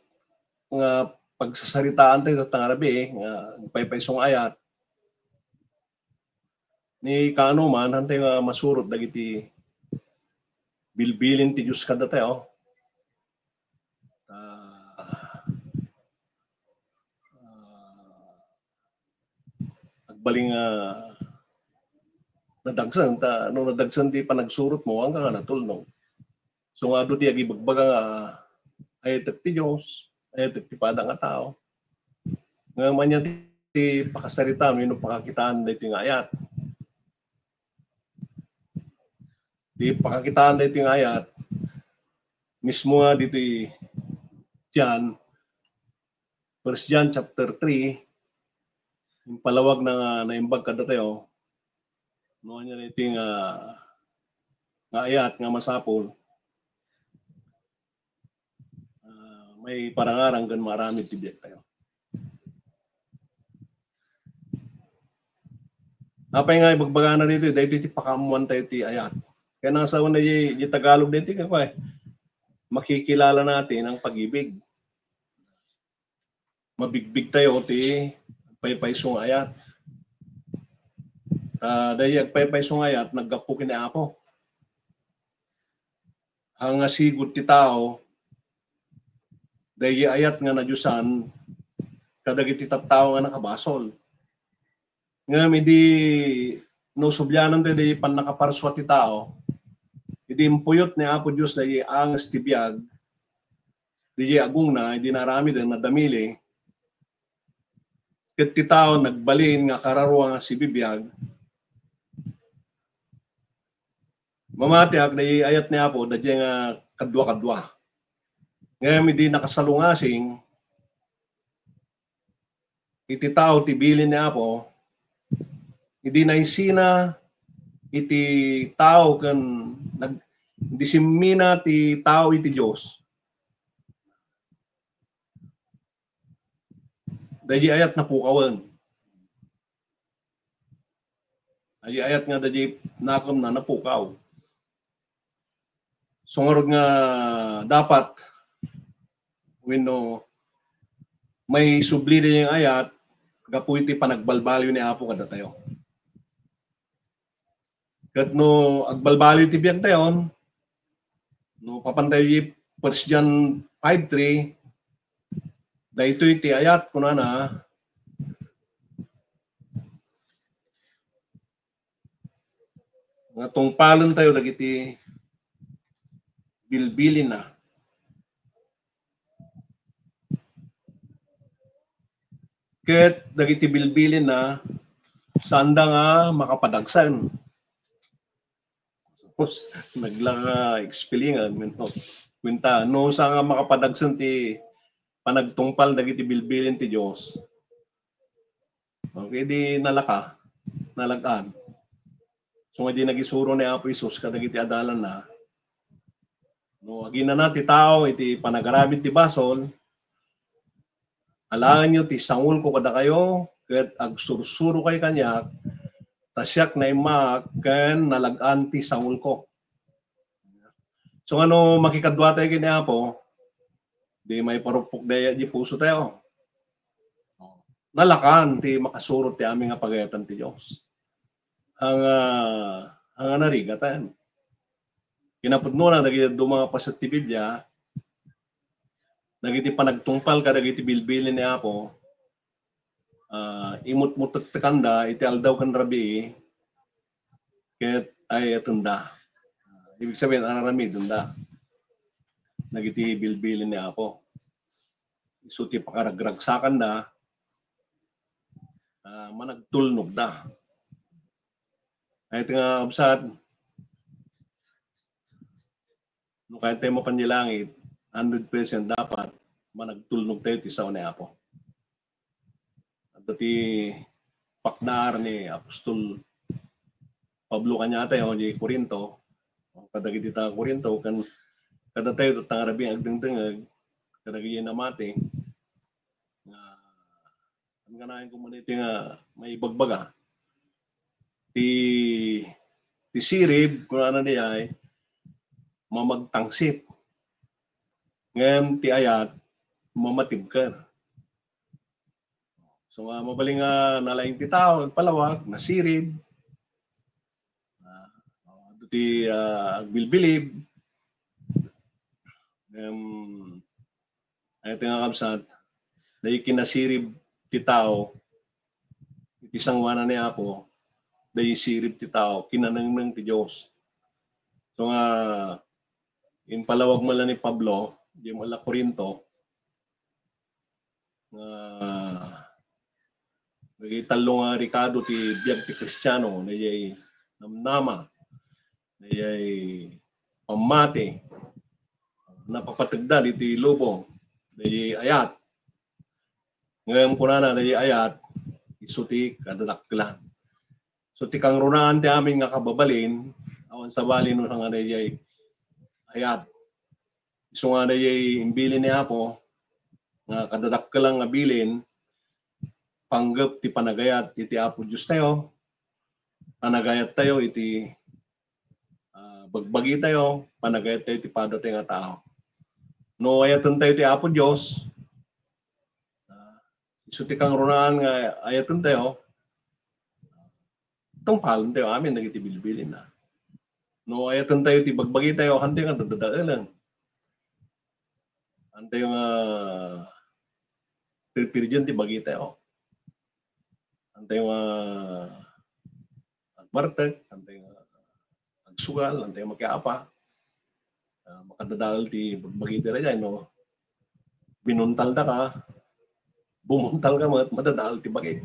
nga pagsasaritaan tayo ita nga rabii, nga agpaypayso nga ayat. Ni kaano man, hantay nga masurot dagiti bilbilin ti Dios kadatayo. Ah, ah, agbalin nga nadagsen, ta no nadagsen ti panagsurot mo, haan ka nga natulnog. So nga adu ti agibagbaga nga, "Ayatek ti Dios, ayatek ti pada nga tao." Nga ania ti pakasaritaan wenno pakakitaan daytoy nga ayat? Ti pakakitaan daytoy nga ayat, mismo nga ditoy John, First John chapter three, impalawag na nga naimbag kadatayo, no ania daytoy nga, nga ayat nga masapul, ah, maiparangarang ken maaramid ti biagtayo. Apay nga ibagbagana ditoy, daytoy ti pakaammoan tayo ti ayat. Kaya nang sawen na di, di Tagalog ditoy, kaya pa eh, makikilala natin ang pag-ibig. Mabigbig tayo ti paypayso nga ayat. Ah, daydi agpaypayso nga ayat, naggapu ken ni Apo. Ang asigud ti tao, daydi ayat nga nadiosan kadagiti tattao nga nakabasol. Ngem idi no sublianan tayo daydi pannakaparsua ti tao, idi impuyot ni Apo Dios daydi anges ti biag, daydi agongna, idi naaramiden, nadamili, ket ti tao nagbalin nga kararua nga sibibiag, mamatiak, daydi ayat ni Apo, daydi nga kadua-kadua. Ngem idi nakasalungasing iti tao ti bilin ni Apo, idi naisina iti tao ken nag-, disimina ti tao iti Dios, daydi ayat napukawen. Daydi ayat nga daydi nakemna napukaw. So ngarud nga dapat wenno maisubli daydi nga ayat gapu iti panagbalbaliw ni Apo kadatayo. Ket no agbalbaliw ti biagtayon, no papantayo iti First John five three, daytoy ti ayat, kunana, nga tungpalen tayo dagiti bilbilinna. Ket dagiti bilbilinna, saanda nga makapadagsen. Tapos, nagla-explain-an, no? Kuenta, no, saan nga makapadagsen ti panagtungpal dagiti bilbilin ti Dios? Okay, di nalaka, nalag-an. So, nga di nagisuro ni Apo Jesus kadagiti adalanna, no, aginana ti tao iti panagaramid ti basol, alaenyo ti sangulko kadakayo, ket agsursurokayo kaniak, ta siak naimmaak ken nalag-an ti sangulko. So, nga no makikadua tayo ken ni Apo, di maiparukpok dayta di puso tayo. Nalakan ti makasurot ti amin nga pagayatan ti Dios. Ang, ah, ang narigatan. Kinapudnona, dagiti duma nga paset ti Biblia, dagiti panagtungpal kadagiti bilbilin ni Apo, ah, imutmutektekanda iti aldaw ken rabii, ket ay-ayatenda. Ibig sabihin, ar-aramidenda dagiti bilbilin ni Apo. Isu ti pakaragragsakanda, ah, managtulnogda. Ay, iti nga, kabsat, no kayat tayo mapan iti langit, hundred percent dapat managtulnog tayo ti sao ni Apo. Adda ti paknaan ni Apostol Pablo kaniatayo, di Corinto, kadagiti taga Corinto, ken kadatayo, tatta nga rabii agdengdengngeg, kadagiti namati, nga, ang kanayon ko man iti nga maibagbaga. Ti, ti sirib, kunana diay, mamagtangsit. Ngem ti ayat, mamatibker. So nga, mabalin nga nalaing ti tao, nagpalawag, nasirib. Ah, adu ti, ah, agbilbilib. Em, ay, iti nga kabsat, dagiti kinasirib ti tao, iti sangoanan ni Apo, dagiti sirib ti tao, kinanengneng ti Dios. So nga, impalawag man la ni Pablo, di mo ala Corinto, nga dagiti tallo nga rekado ti biag ti Kristiano, daydiay namnama, daydiay pammati, napapategda iti lubong, daydiay ayat. Ngem kunana, daydiay ayat, isu ti kadadakkelan. So, ti kangrunaan ti amin nga kababalin, awan sabali no nga daydiay ayat. Isu nga daydiay imbilin ni Apo, nga kadadakkelan nga bilin, panggep ti panagayat iti Apo Dios tayo, panagayat tayo iti, ah, bagbagi tayo, panagayat tayo iti padatayo nga tao. No ayaten tayo ti Apo Dios, ah, isu ti kangrunaan nga ayaten tayo, tungpalen tayo amin dagiti bilbilin na. No ayaten tayo ti bagbagi tayo, hantayo nga dadadaelen. Hantayo nga pirpirdion ti bagi tayo. Hantayo nga agbartek, hantayo nga agsugal, hantayo makiapa. Ah, makadadael ti bagbagi tayo daydiay, no? Binuntal da ka, bumuntal ka met, madadael ti bagi.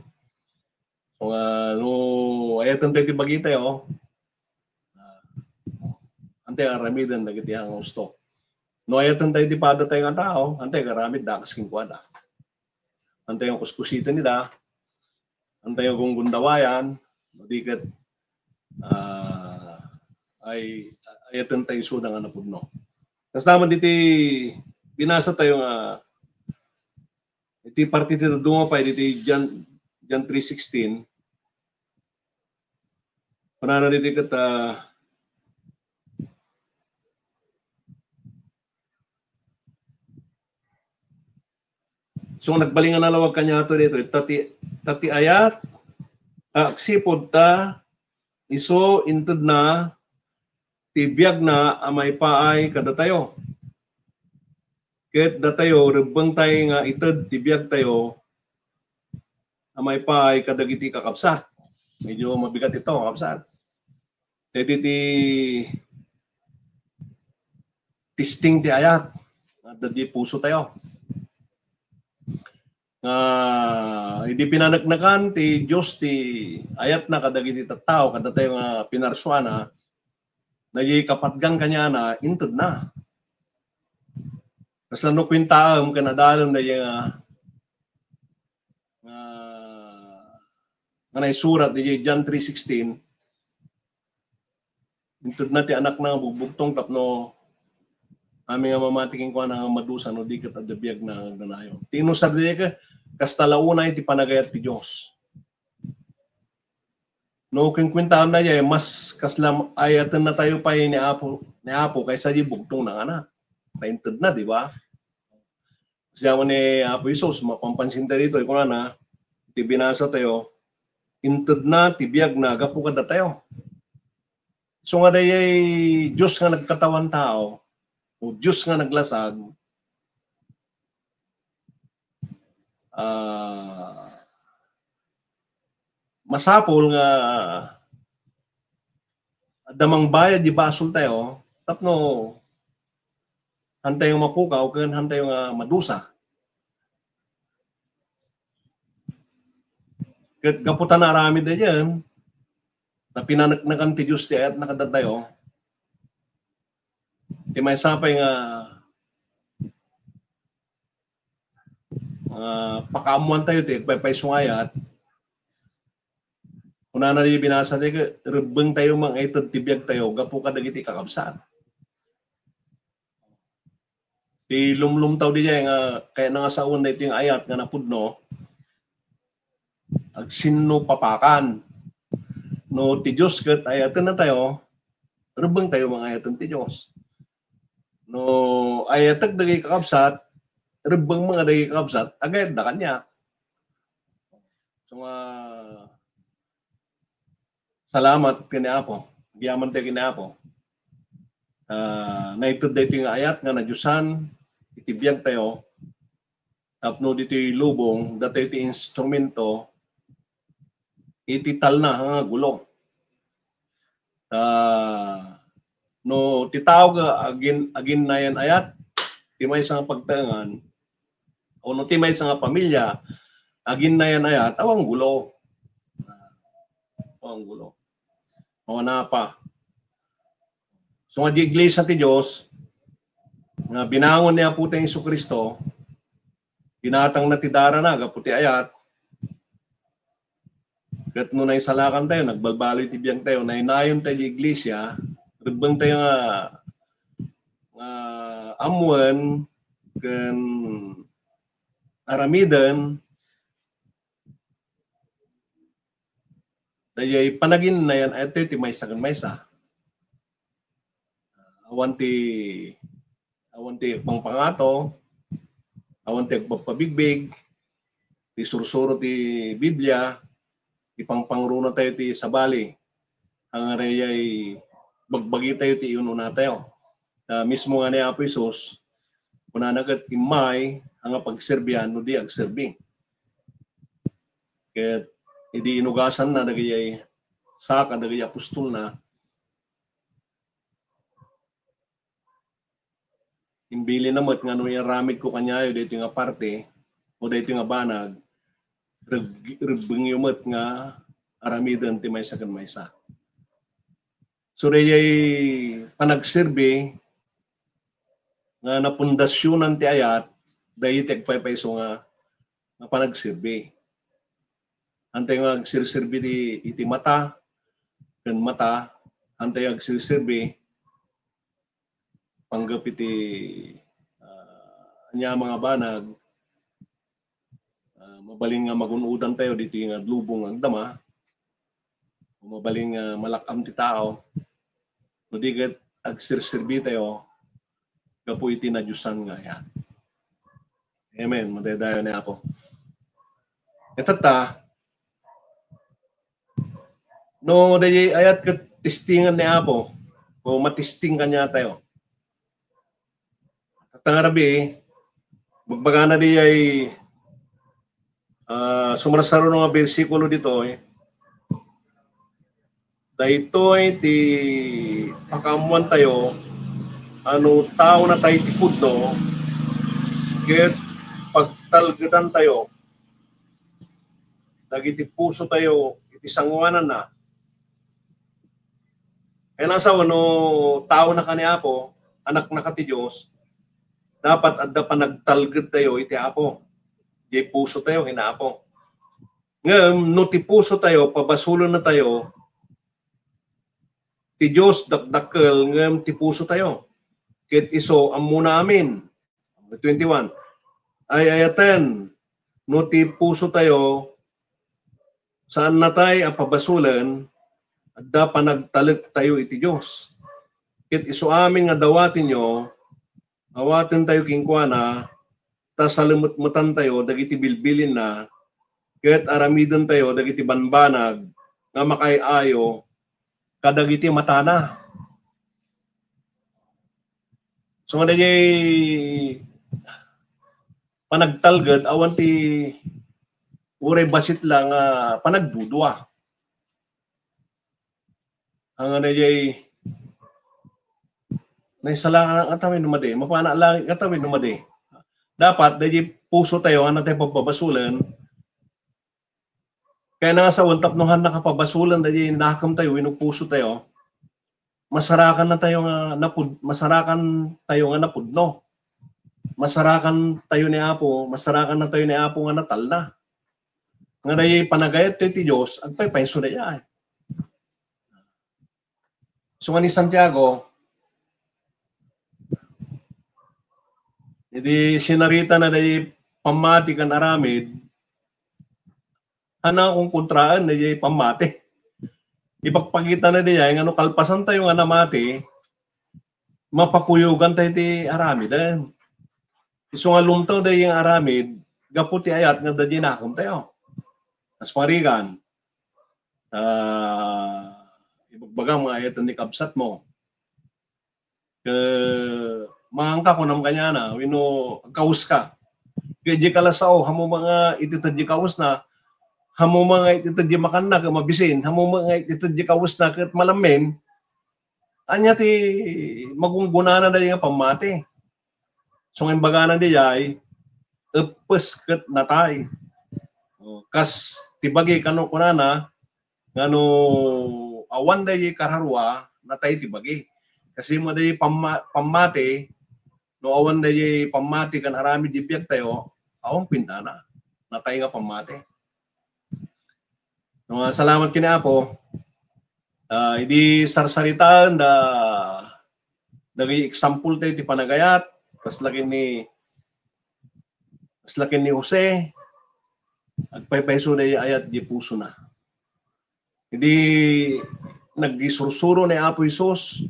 So nga, no, ayaten tayo ti bagi tayo, ah, hantayo aramiden dagiti nga gusto. No, ayaten tayo ti padatayo nga tao, hantayo aramid da kas kenkuada. Hantayo kuskusiten ida, hantayo gunggundawayan, no di ket, ah, ay, ayaten tayo isuda nga napudno. Kasta man diti binasa tayo nga, iti parte ti dadduma pay diti John, John three sixteen. Kunana ditoy ket, ah, so, nagbalin nga nalawag kaniato ditoy, ta ti, ta ti ayat, ah, agsipud ta isu intedna ti biagna a maipaay kadatayo. Ket datayo, rebbengtay nga ited ti biagtayo a maipaay kadagiti kakabsat. Medyo mabigat ito, kakabsat. Daydi ti testing ti ayat nga adda di puso tayo. Nga idi pinaneknekan ti Dios ti ayatna kadagiti tattao, kadatayo nga pinarsuana, daydi kapatgan kaniana, intedna. Kasla no kuentaem ken adalem daydi nga, nga, nga naisurat daydi John three sixteen, intedna ti Anakna nga bugbugtong tapno amin nga mamati kenkuana nga madusa no di ket adda biagna nga agnanayon. Ti inusar daydi ket kasta la unay ti panagayat ti Dios. No, kuenkuentaem daydi, mas kasla ayatennatayo pay ni Apo, ni Apo kaysa di bugtongna nga Anak. Ta intedna, di ba? Siya ni Apo Jesus, mapapansin tayo dito, kunana, ti binasa tayo, intedna ti biagna gapu kadatayo. So nga dayay Dios nga nagkatawan tao, o Dios nga naglasag, ah, masapul nga adda mangbayad di basol tayo, tapno hantayo mapukaw ken hantayo nga madusa. Ket gapu ta naaramid daydiay, ta pinaneknekan ti Dios ti ayatna kadatayo, ti maysa pay nga, ah, pakaammoan tayo ti agpaypayso nga ayat. Kunana di binasa ti, rebbeng tayo nga ited ti biag tayo gapu kadagiti kakabsat. Ti lumlum tayo di nga kayatna nga sawen daytoy nga ayat nga napudno, agsinno papakan. No ti Dios ket ayaten tayo, rebbeng tayo nga ayaten ti Dios. No ayatek dagiti kakabsat, rebbeng nga dagiti kakabsat, agayatda kaniak. Nga salamat ken ni Apo. Agyaman tayo ken ni Apo. Ah, naited daytoy nga ayat nga nadiosan iti biag tayo. Tapno ditoy lubong, datayo ti instrumento iti talna nga gulo. Ah, no ti tao nga agin-, aginnayan ayat, ti maysa nga pagtaengan, o no ti maysa nga pamilya, aginnayan ayat, awan gulo. Awan gulo. Awan apa. So, nga di iglesia ti Dios, nga binangon ni Apo tayo Jesu-Cristo, dinatang na ti darana, gapu ti ayat, ket no naisalakan tayo, nagbalbaloy ti biag tayo, nainayon tayo di iglesia, rebbeng tayo nga, nga amuen, ken aramiden, dayay panaginnayan, ito ti maysa ken maysa. Awan ti, awan ti pangpangato, awan ti agpagpabigbig, ti sursuro ti Biblia, ipangpangruna tayo ti sabali, ang arayay bagbagi tayo ti inuna tayo. Ta mismo nga ni Apo Jesus, kunana ket, "Immay nga pagserbian no di agserbi." Ket idi inugasan na dagiti saka dagiti apostolna, imbilin na met nga no iaramidko kaniayo daytoy nga parte o daytoy nga banag, reg-, rebbengyo met nga aramiden ti maysa ken maysa. So, dayay panagserbi nga napundasionan ti ayat, dayay ti agpaypayso nga, nga panagserbi. Antay nga agserserbi ti, iti mata, ken mata, antay agserserbi, panggep iti, ah, ania nga banag, ah, mabalin nga magun-odan tayo ditoy nga lubong nga agdama, o mabalin nga malak-am ti tao, no di ket agserserbi tayo gapu iti nadiosan nga ayat. Amen. Madaydayaw ni Apo. Itatta, no, dayay ayat ket testingan ni Apo, o matesting kaniatayo. Tatta nga rabii, bagbagana dayay, ah, sumarsaruno nga bersikulo ditoy, daytoy ti pakaammoantayo a no taona tayo ti pudno, ket pagtalgedantayo dagiti pusotayo iti sangoananna. Kayatna a sawen, no taonaka ni Apo, anaknaka ti Dios, dapat adda panagtalgedtayo iti Apo. Diay pusotayo ken Apo. Ngem no ti pusotayo, pabasolennatayo, ti Dios dakdakkel ngem ti pusotayo, ket isu ammona amin. Twenty-one. Ay-ayaten, no ti pusotayo, saannatay a pabasolen, adda panagtalektayo iti Dios. Ket isu amin nga dawatenyo, awatentayo kenkuana, ta salemetmetantayo dagiti bilbilinna, ket aramidentayo dagiti banbanag nga makaay-ayo kadagiti matana. So, nga dagiti panagtalged, awan ti uray basit la nga panagdudua. Ang ano jay, naisala nga tamin no madi, mapana lang nga tamin no madi. Dapat, dagiti pusotayo, nga natay pagbabasolen, kayatna a sawen tapno han nakapabasolen, dagiti nakemtayo, wenno pusotayo, masarakannatayo nga napud-, masarakantayo nga napudno. Masarakannatayo ni Apo, masarakannatayo ni Apo nga natalna. Nga dayay panagayat ti Dios, agpaypayso dayay. So, nga ni Santiago, idi sinaritana dayay pammati ken aramid, han nakonkontraan dayay pammati. Ipakpakitana dayay nga no kalpasantayo nga namati, mapakuyogantayo ti aramiden. Isu nga lumtaw dayay nga aramid, gapu ti ayat nga dayay nakemtayo. Kas pangarigan, ah, ibagbagam nga ayaten ni kabsatmo. Ket maanka, kunam kaniana, wenno agkawes ka. Ket di kalasao, hammom nga itited di kawesna, hammom nga itited di makanna ket mabisin, hammom nga itited di kawesna ket malammin, ania ti magunggonana daydi nga pammati? So nga imbagana daydiay, eppes ket natay. O, kas ti bagi, kano kunana, nga no awan daydi kararua, natay ti bagi. Kasi mo daydi pamma-, pammati, no awan daydi pammati ken aramid di biagtayo, awan pindana. Natay nga pammati. No, ah, salamat ken ni Apo. Ah, idi sarsaritaen da, dagiti example tayo ti panagayat, kasla ken ni, kasla ken ni Jose, agpaypayso daydi ayat di pusona. Idi naggisursuro ni Apo Jesus,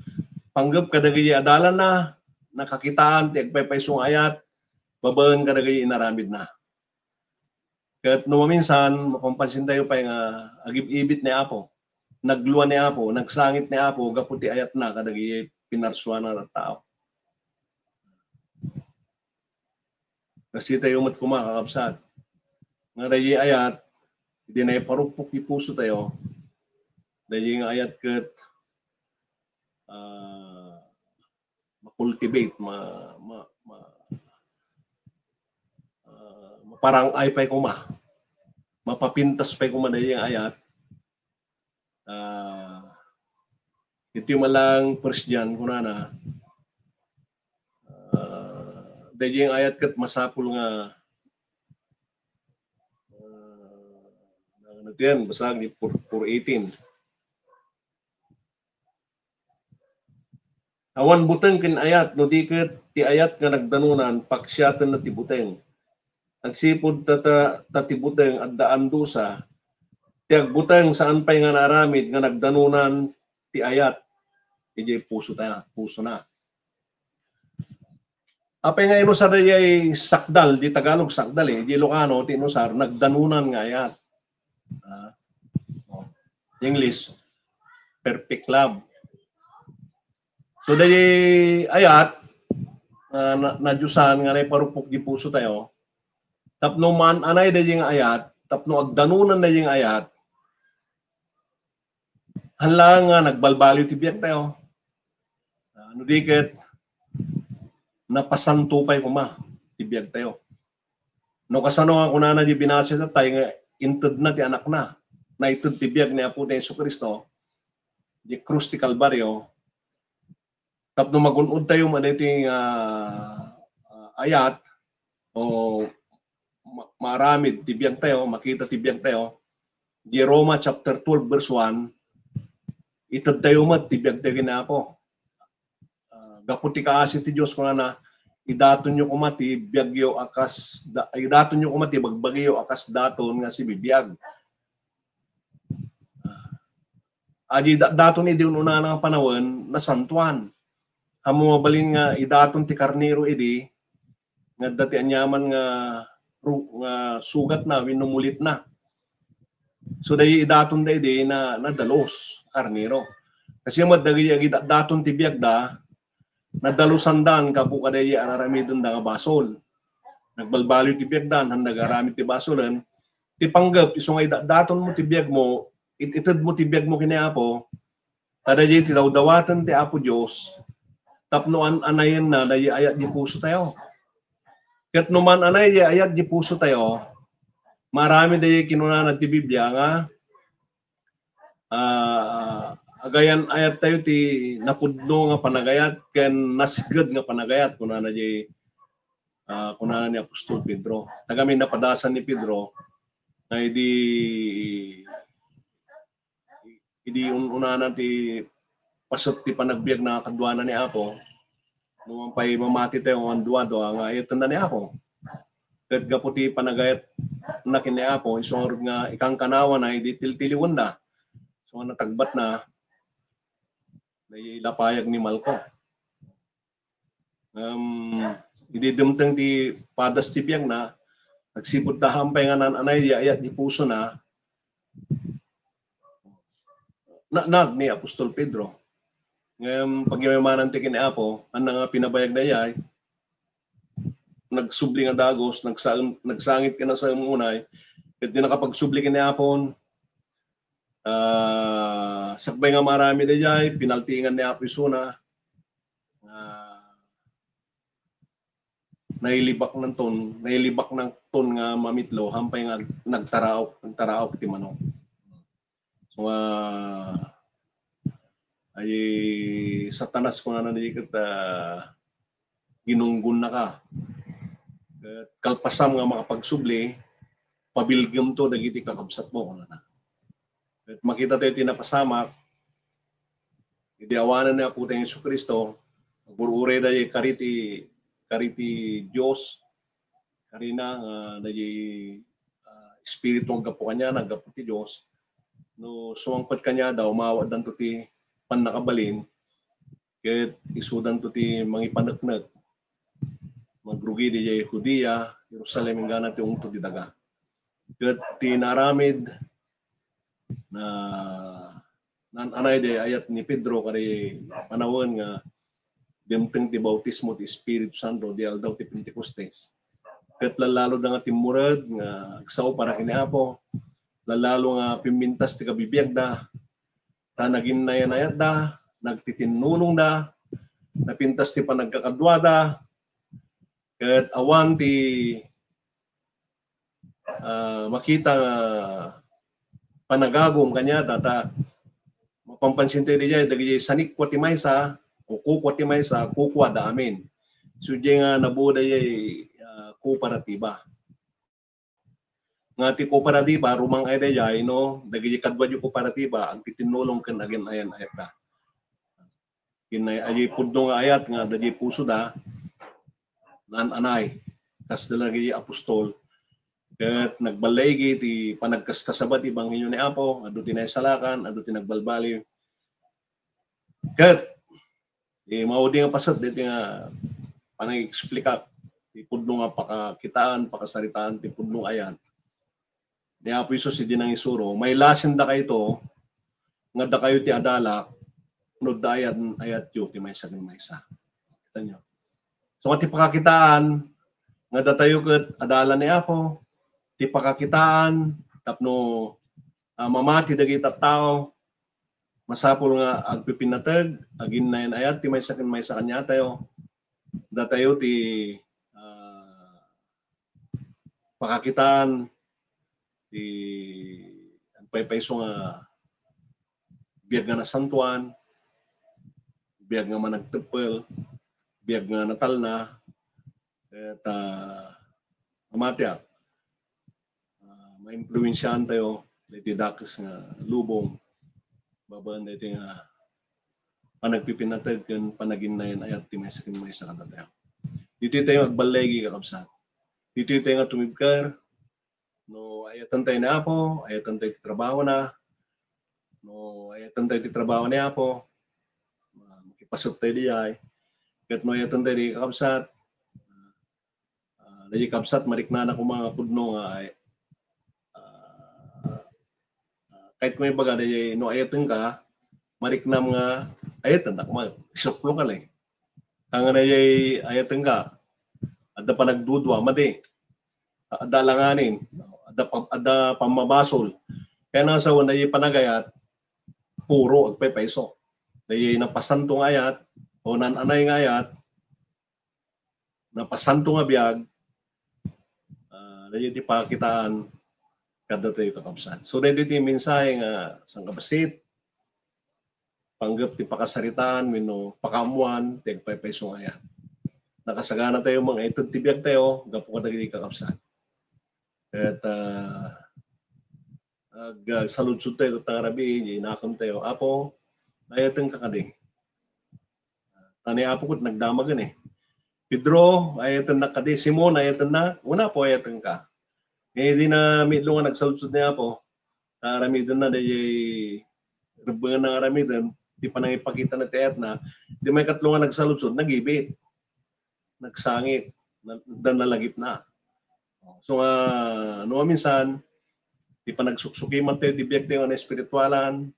panggep kadagiti adalanna, nakakitaan ti agpaypayso nga ayat babaen kadagiti inaramidna. Ket no maminsan, mapapansin tayo pay nga agib-ibit ni Apo, naglua ni Apo, nagsangit ni Apo gapu ti ayatna kadagiti pinarsuana a tao. Kasi tayo met koma, kakabsat, nga daydi ayat, idi naiparupok ti puso tayo, daydi nga ayat ket, ah, ma-cultivate, ma-, ma-, ma-, ah, maparang-ay pay koma, mapapintas pay koma daydi nga ayat. Ah, iti malang First John, kunana, ah, daydi nga ayat ket masapul nga, ah, ano ti yan, basag ni four, four eighteen. Awan buteng ken ayat, no di ket ti ayat nga nagdanunan, paksiatenna ti buteng. Agsipud ta, ta, ta ti buteng adda andusa, ti agbuteng saan pay nga naaramid nga nagdanunan ti ayat idiay puso ta, pusona. Apay nga inusar daydiay sakdal, di Tagalog sakdal eh, di Ilocano ti inusar, nagdanunan nga ayat. Ah, oh. English, perfect love. So, daydiay ayat, ah, na, nadiosan nga naiparupok di puso tayo, tapno maan-anay daydiay nga ayat, tapno agdanunan daydiay nga ayat, hala nga nagbalbaliw ti biag tayo. Ah, no di ket, napasanto pay koma ti biag tayo. No kasano nga kunana di binasa tayo nga intedna ti anakna, naited ti biag ni Apo ni Jesu-Cristo, di krus ti Kalbario, tapno magun-od tayo man iti, ah, ah, ayat o ma-, maaramid ti biag tayo, makita ti biag tayo, di Roma chapter twelve verse one, ited tayo met ti biag tayo ken ni Apo. Ah, gapu ti kaasi ti Dios, kunana, idatonyo koma ti biagyo a kas da-, idatonyo koma ti bagbagiyo a kas daton nga sibibiag. Ah, adi da-, daton idi un-unana nga panawen, nasantuan. Ammo mabalin nga idaton ti karnero idi, nga adda ti aniaman nga ru-, nga sugatna wenno mulitna. So, daydi idaton daydi na, nadalus, karnero. Kasi met dagiti agidatdaton ti biagda, nadalusandan gapu kadaydi ar-aramidenda nga basol. Nagbalbaliw ti biagdan, han nagaramid ti basolen. Ti panggep, isu nga idatdaton mo ti biag mo, it-ited mo ti biag mo ken ni Apo, ta daydi ti dawdawaten ti Apo Dios, tapno an-anayenna daydi ayat di puso tayo. Ket no maan-anay di ayat di puso tayo, maaramid daydi kinunana ti Biblia nga, ah, agayan ayat tayo ti napudno nga panagayat ken nasged nga panagayat, kunana di, ah, kunana ni Apostol Pedro. Tagami napadasan ni Pedro, nga idi idi un-, unana ti paset ti panagbiag na kaduana ni Apo, no man pay mamati tayo nga dua-dua nga ayatenda ni Apo. Ket gapu ti panagayat na ken ni Apo, isu ngarud nga ikankanawana idi tiltiliwenda. So nga natagbatna, nailapayag ni Malco. Um, idi dumteng ti padas ti biagna, agsipud ta haan pay nga naan-anay di ayat di pusona, Naag ni Apostol Pedro. Ngem pagyamanan ti ken ni Apo, ania nga pinabayag daydiay, nagsubli nga dagus, nagsaem-, nagsangit ken nasaem unay, ket di nakapagsubli ken ni Apo, ah, sakbay nga maaramid daydiay, pinaltiingan ni Apo isuna, ah, nailibaknanton, nailibaknanton nga mamitlo, hampay nga nagtaraok, nagtaraok ti manok. So, ah, ay Satanas, kunana ni ket, ah, ginunggonnaka. Ket kalpasam nga makapagsubli, pabilgemto dagiti kakabsatmo, kunana. Ket makita tayo ti napasamak, idi awanen ni Apo tayo Jesu-Cristo, agur-uray daydiay kari ti, kari ti Dios, karina nga daydiay, ah, Espiritu nga aggapu kaniana, aggapu ti Dios. No sumangpet kaniada, umawatdanto ti pannakabalin, ket isudanto ti mangipaneknek. Magrugi daydiay Judea, Jerusalem, inggana ti ungto ti daga. Ket ti naaramid, na, naan-anay daydiay ayat ni Pedro kadi panawen nga dimteng ti bautismo ti Espiritu Santo di aldaw ti Pentecostes. Ket lallalo da nga timmured nga agsao para ken ni Apo, lallalo nga pimmintas ti kabibiagda, ta naginnayan-ayatda, nagtitinnulongda, napintas ti panagkakaduada, ket awan ti, ah, makita nga panagagum kaniada, ta mapampansinto daydiay, dagiti sanikua ti maysa, o kukua ti maysa, kukuada amin. So, diay nga nabuo daydiay, ah, kooperatiba. Nga ti kooperatiba, rumang-ay daydiay, no, dagiti kadua ti kooperatiba, agtitinnulong ken agin-ayan-ayatda. Ken daydiay pudno nga ayat nga daydiay pusoda, naan-anay, kas dagiti apostol, ket nagballaigi ti panagkaskasaba ti ebanghelio ni Apo, adu ti naisalakan, adu ti nagbalbaliw. Ket eh, maudi nga paset daytoy nga panag-explicar ti pudno nga pakakitaan, pakasaritaan ti pudno nga ayat ni Apo Jesus idi nangisuro. Mailasin dakayto nga dakayo ti adalak no adda ayat, ayatyo ti maysa ken maysa. Kita nyo? So, nga ti pakakitaan nga datayo ket adala ni Apo, ti pakakitaan tapno, ah, mamati dagiti tattao, masapul nga agpipinnateg, aginnayan-ayat ti maysa ken maysa kaniatayo. Datayo ti, ah, pakakitaan ti agpaypayso nga biag nga nasantoan, biag nga managteppel, biag nga natalna, ket, ah, mamatiak, ah, maimpluensiaan tayo daytoy dakes nga lubong babaen daytoy nga panagpipinnateg ken panaginnayan-ayat ti maysa ken maysa kadatayo. Ditoy tayo agballigi, kakabsat. Ditoy tayo nga tumibker. No ayaten tayo ni Apo, ayaten tayo ti trabahona. No ayaten tayo ti trabaho ni Apo, ah, makipaset tayo diay. Ket no ayaten tayo di, kakabsat, ah, daydiay kabsat, mariknana koma nga pudno nga ay, ah, ah, kahit may baga, daydiay no ayatenka, mariknam nga ayaten na koma, isuklo ka lang. Kangana daydiay ayatenka, adda panagdudua, madi. Adda alanganin, adda pa-, adda pammabasol. Kaya nasa wala daydiay panagayat, puro agpaypayso. Daydiay napasanto nga ayat, o naan-anay nga ayat, napasanto nga biag, ah, daydiay ti pakakitaan kadatayo, kakabsat. So, daydiay ti mensahe nga sangkabassit, panggep ti pakasaritaan wenno pakaammoan ti agpaypayso nga ayat. Nakasagana tayo nga mangaited ti biag tayo gapu kadagiti kakabsat. Ket, ah, ag-, agsaludsod tayo ket ngarud, inakem tayo, "Apo, ayatenka kadi?" Ta ni Apo ket nagdamagen eh. "Pedro, ayatennak kadi? Simon, ayatennak?" "Wen, Apo, ayatenka." Eh, di na mitlo nga nagsaludsod ni Apo. Aramiden na, daydiay rebbengen na nga aramiden, ti panangipakita na ti ayatna, di maikatlo nga nagsaludsod, nagibit. Nagsangit, na, da nalagipna. So, ah, no, minsan, ti panagsuksukiman tayo, ti biag tayo nga espiritualan,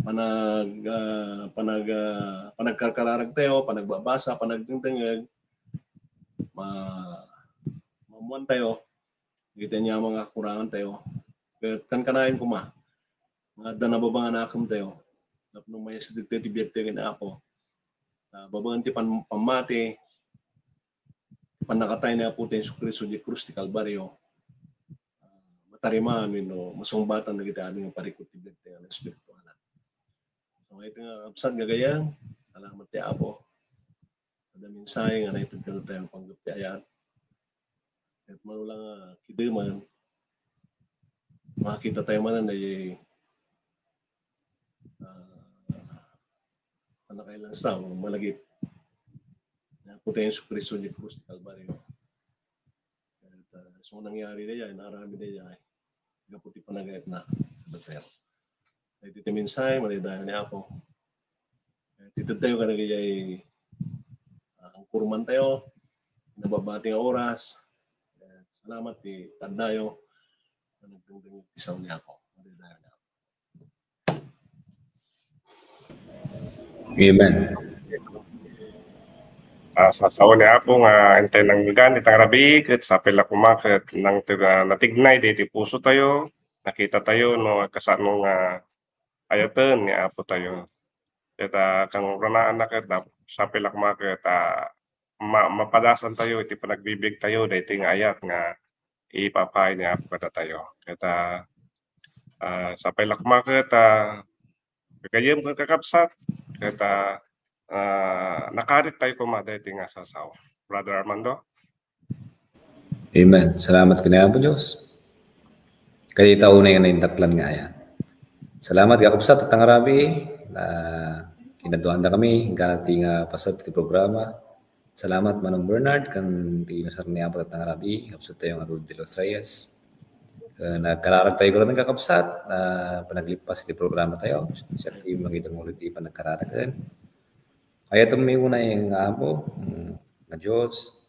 panag, ah, panag, ah, panagkarkararag tayo, panagbabasa, panagdengdengeg, ma-, maammuan tayo, dagiti ania nga kakurangan tayo. Ket kankanayon koma, nga adda nababaen a nakem tayo. Tapno maysa dagiti ti biag tayo ken Apo. Ah, babaen ti pan-, pammati, pannakatay ni Apo tayo Jesu-Cristo di krus ti Kalbario, ah, matarimaan wenno masungbatan dagiti amin nga parikut ti biag tayo nga espiritualan. So, iti nga kabsat, gagayyem, salamat ti Apo. Adda mensahe nga naited kadatayo nga panggep ti ayat. Ket mano la nga kideman, makita tayo manen daydi, ah, pannakailansa, malagip. Ni Apo tayo Jesu-Cristo di krus ti Kalbario. Ket, ah, isu nga nangyari daydiay, naaramid daydiay, gapu ti panagayatna. Ket iti mensahe, madaydayaw ni Apo. Ket ited tayo kadagiti, ah, angkurman tayo, nababati nga oras. Ket salamat ti addayo nga nagdengdengngeg ti sao ni Apo. Madaydayaw ni Apo. Amen. Ah, sa sao ni Apo nga intay nanggan itang rabii, ket sapay la koma ket nang-, ah, natignay daydi puso tayo, nakita tayo no kasano nga ayaten ni Apo tayo. Ket, ah, kanguranaanna ket, ah, sapay la koma ket, ah, ma-, mapadasan tayo iti panagbibiag tayo daytoy nga ayat nga ipapaay ni Apo kadatayo. Ket, ah, ah, sapay la koma ket, ah, gagayyem ken kakabsat, ket, ah, ah, nakarit tayo koma daytoy nga sao-sao. Brother Armando? Amen. Salamat ken Apo Dios. Kadayta unay nga naindaklan nga ayat. Salamat, kakabsat, tatta nga rabii. Kinaduandakami, inggana ti nga paset ti programa. Salamat, Manong Bernard, ken ti inusar ni Apo tatta nga rabii, kakabsat tayo nga Rudy de los Reyes. Ken nagkararag tayo garud, kakabsat, a panaglippas ti programa tayo. Siak ti mangidangolo ti panagkararag. Ayatenmi unay nga Apo, mm, nga Dios,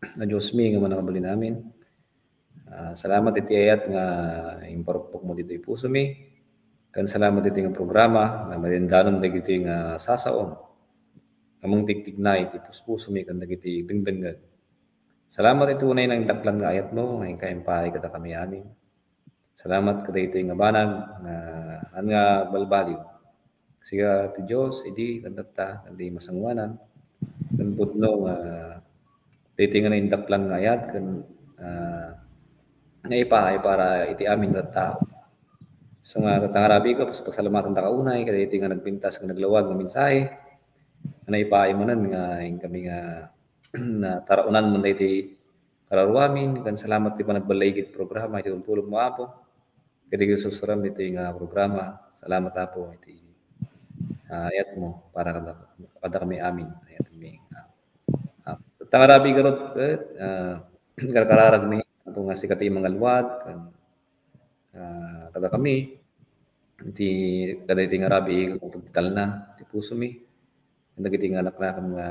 nga Diosmi nga mannakabalin amin. Ah, salamat iti ayat nga imparukpokmo ditoy pusomi. Ken salamat iti nga programa nga malindanon dagiti nga sasaom nga mangtigtignay iti puspusomi ken dagiti dengdengngeg. Salamat iti unay nga indaklan nga ayatmo nga inka impaay kadakami amin. Salamat kadaytoy nga banag nga, an nga balbaliw. Siak ti Dios, idi, ken tatta, ken ti masangoanan, ken pudno nga daytoy nga naindaklan nga ayat, ken, ah, naipaay para iti amin nga tattao. So nga, tatta nga rabii ko, pas-, pasalamatan ta ka unay, kadaytoy nga nagpintas, nga naglawag, nga mensahe, nga naipaay manen nga inkami nga natar-unan man daytoy kararuamin, ken salamat ti panagballigi iti programa, iti tultulongmo, Apo. Ket iti susuram iti nga programa, salamat, Apo, iti, ah, ayatmo para kada, kadakami amin. Ayatmi, ah, ah, tatta nga rabii garud, ket, ah, karkararagmi, Apo, nga sika ti mangalwad, ken, ah, kadakami, iti, kadaytoy nga rabii, ket pagtalna, ti pusomi. Dagiti nga anaknakam nga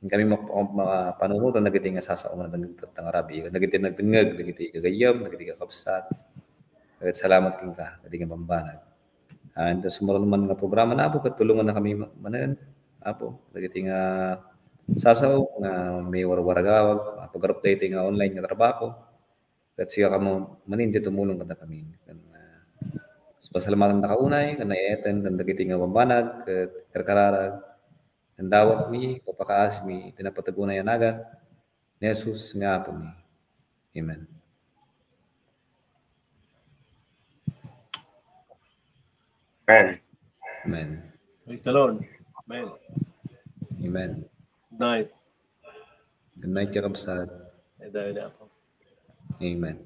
inkami map-, ma-, panunotan dagiti nga sasaom nga nagdengngeg tatta nga rabii, dagiti nagdengngeg, dagiti gagayyem, dagiti kakabsat. Ket salamat kenka, dagiti nga bambanag. Ah, ita sumurot man nga programa na, Apo, ket tulongannakami ma-, manen, Apo, dagiti nga sasaom nga maiwarwaragawag, ah, pagarup daytoy nga online nga trabaho. Ket sika kamo manen ti tumulong kadakami. Ken, ah, pasalamatan ta ka unay, ken nayaten, ken dagiti nga bambanag, ket karkararag, ken dawatmi, papakaasmi, iti napateg unay a nagan, ni Jesus nga Apomi. Amen. Amen. Amen. Praise the Lord. Amen. Amen. Good night. Good night, kakabsat. Ay, dahil na ako. Amen.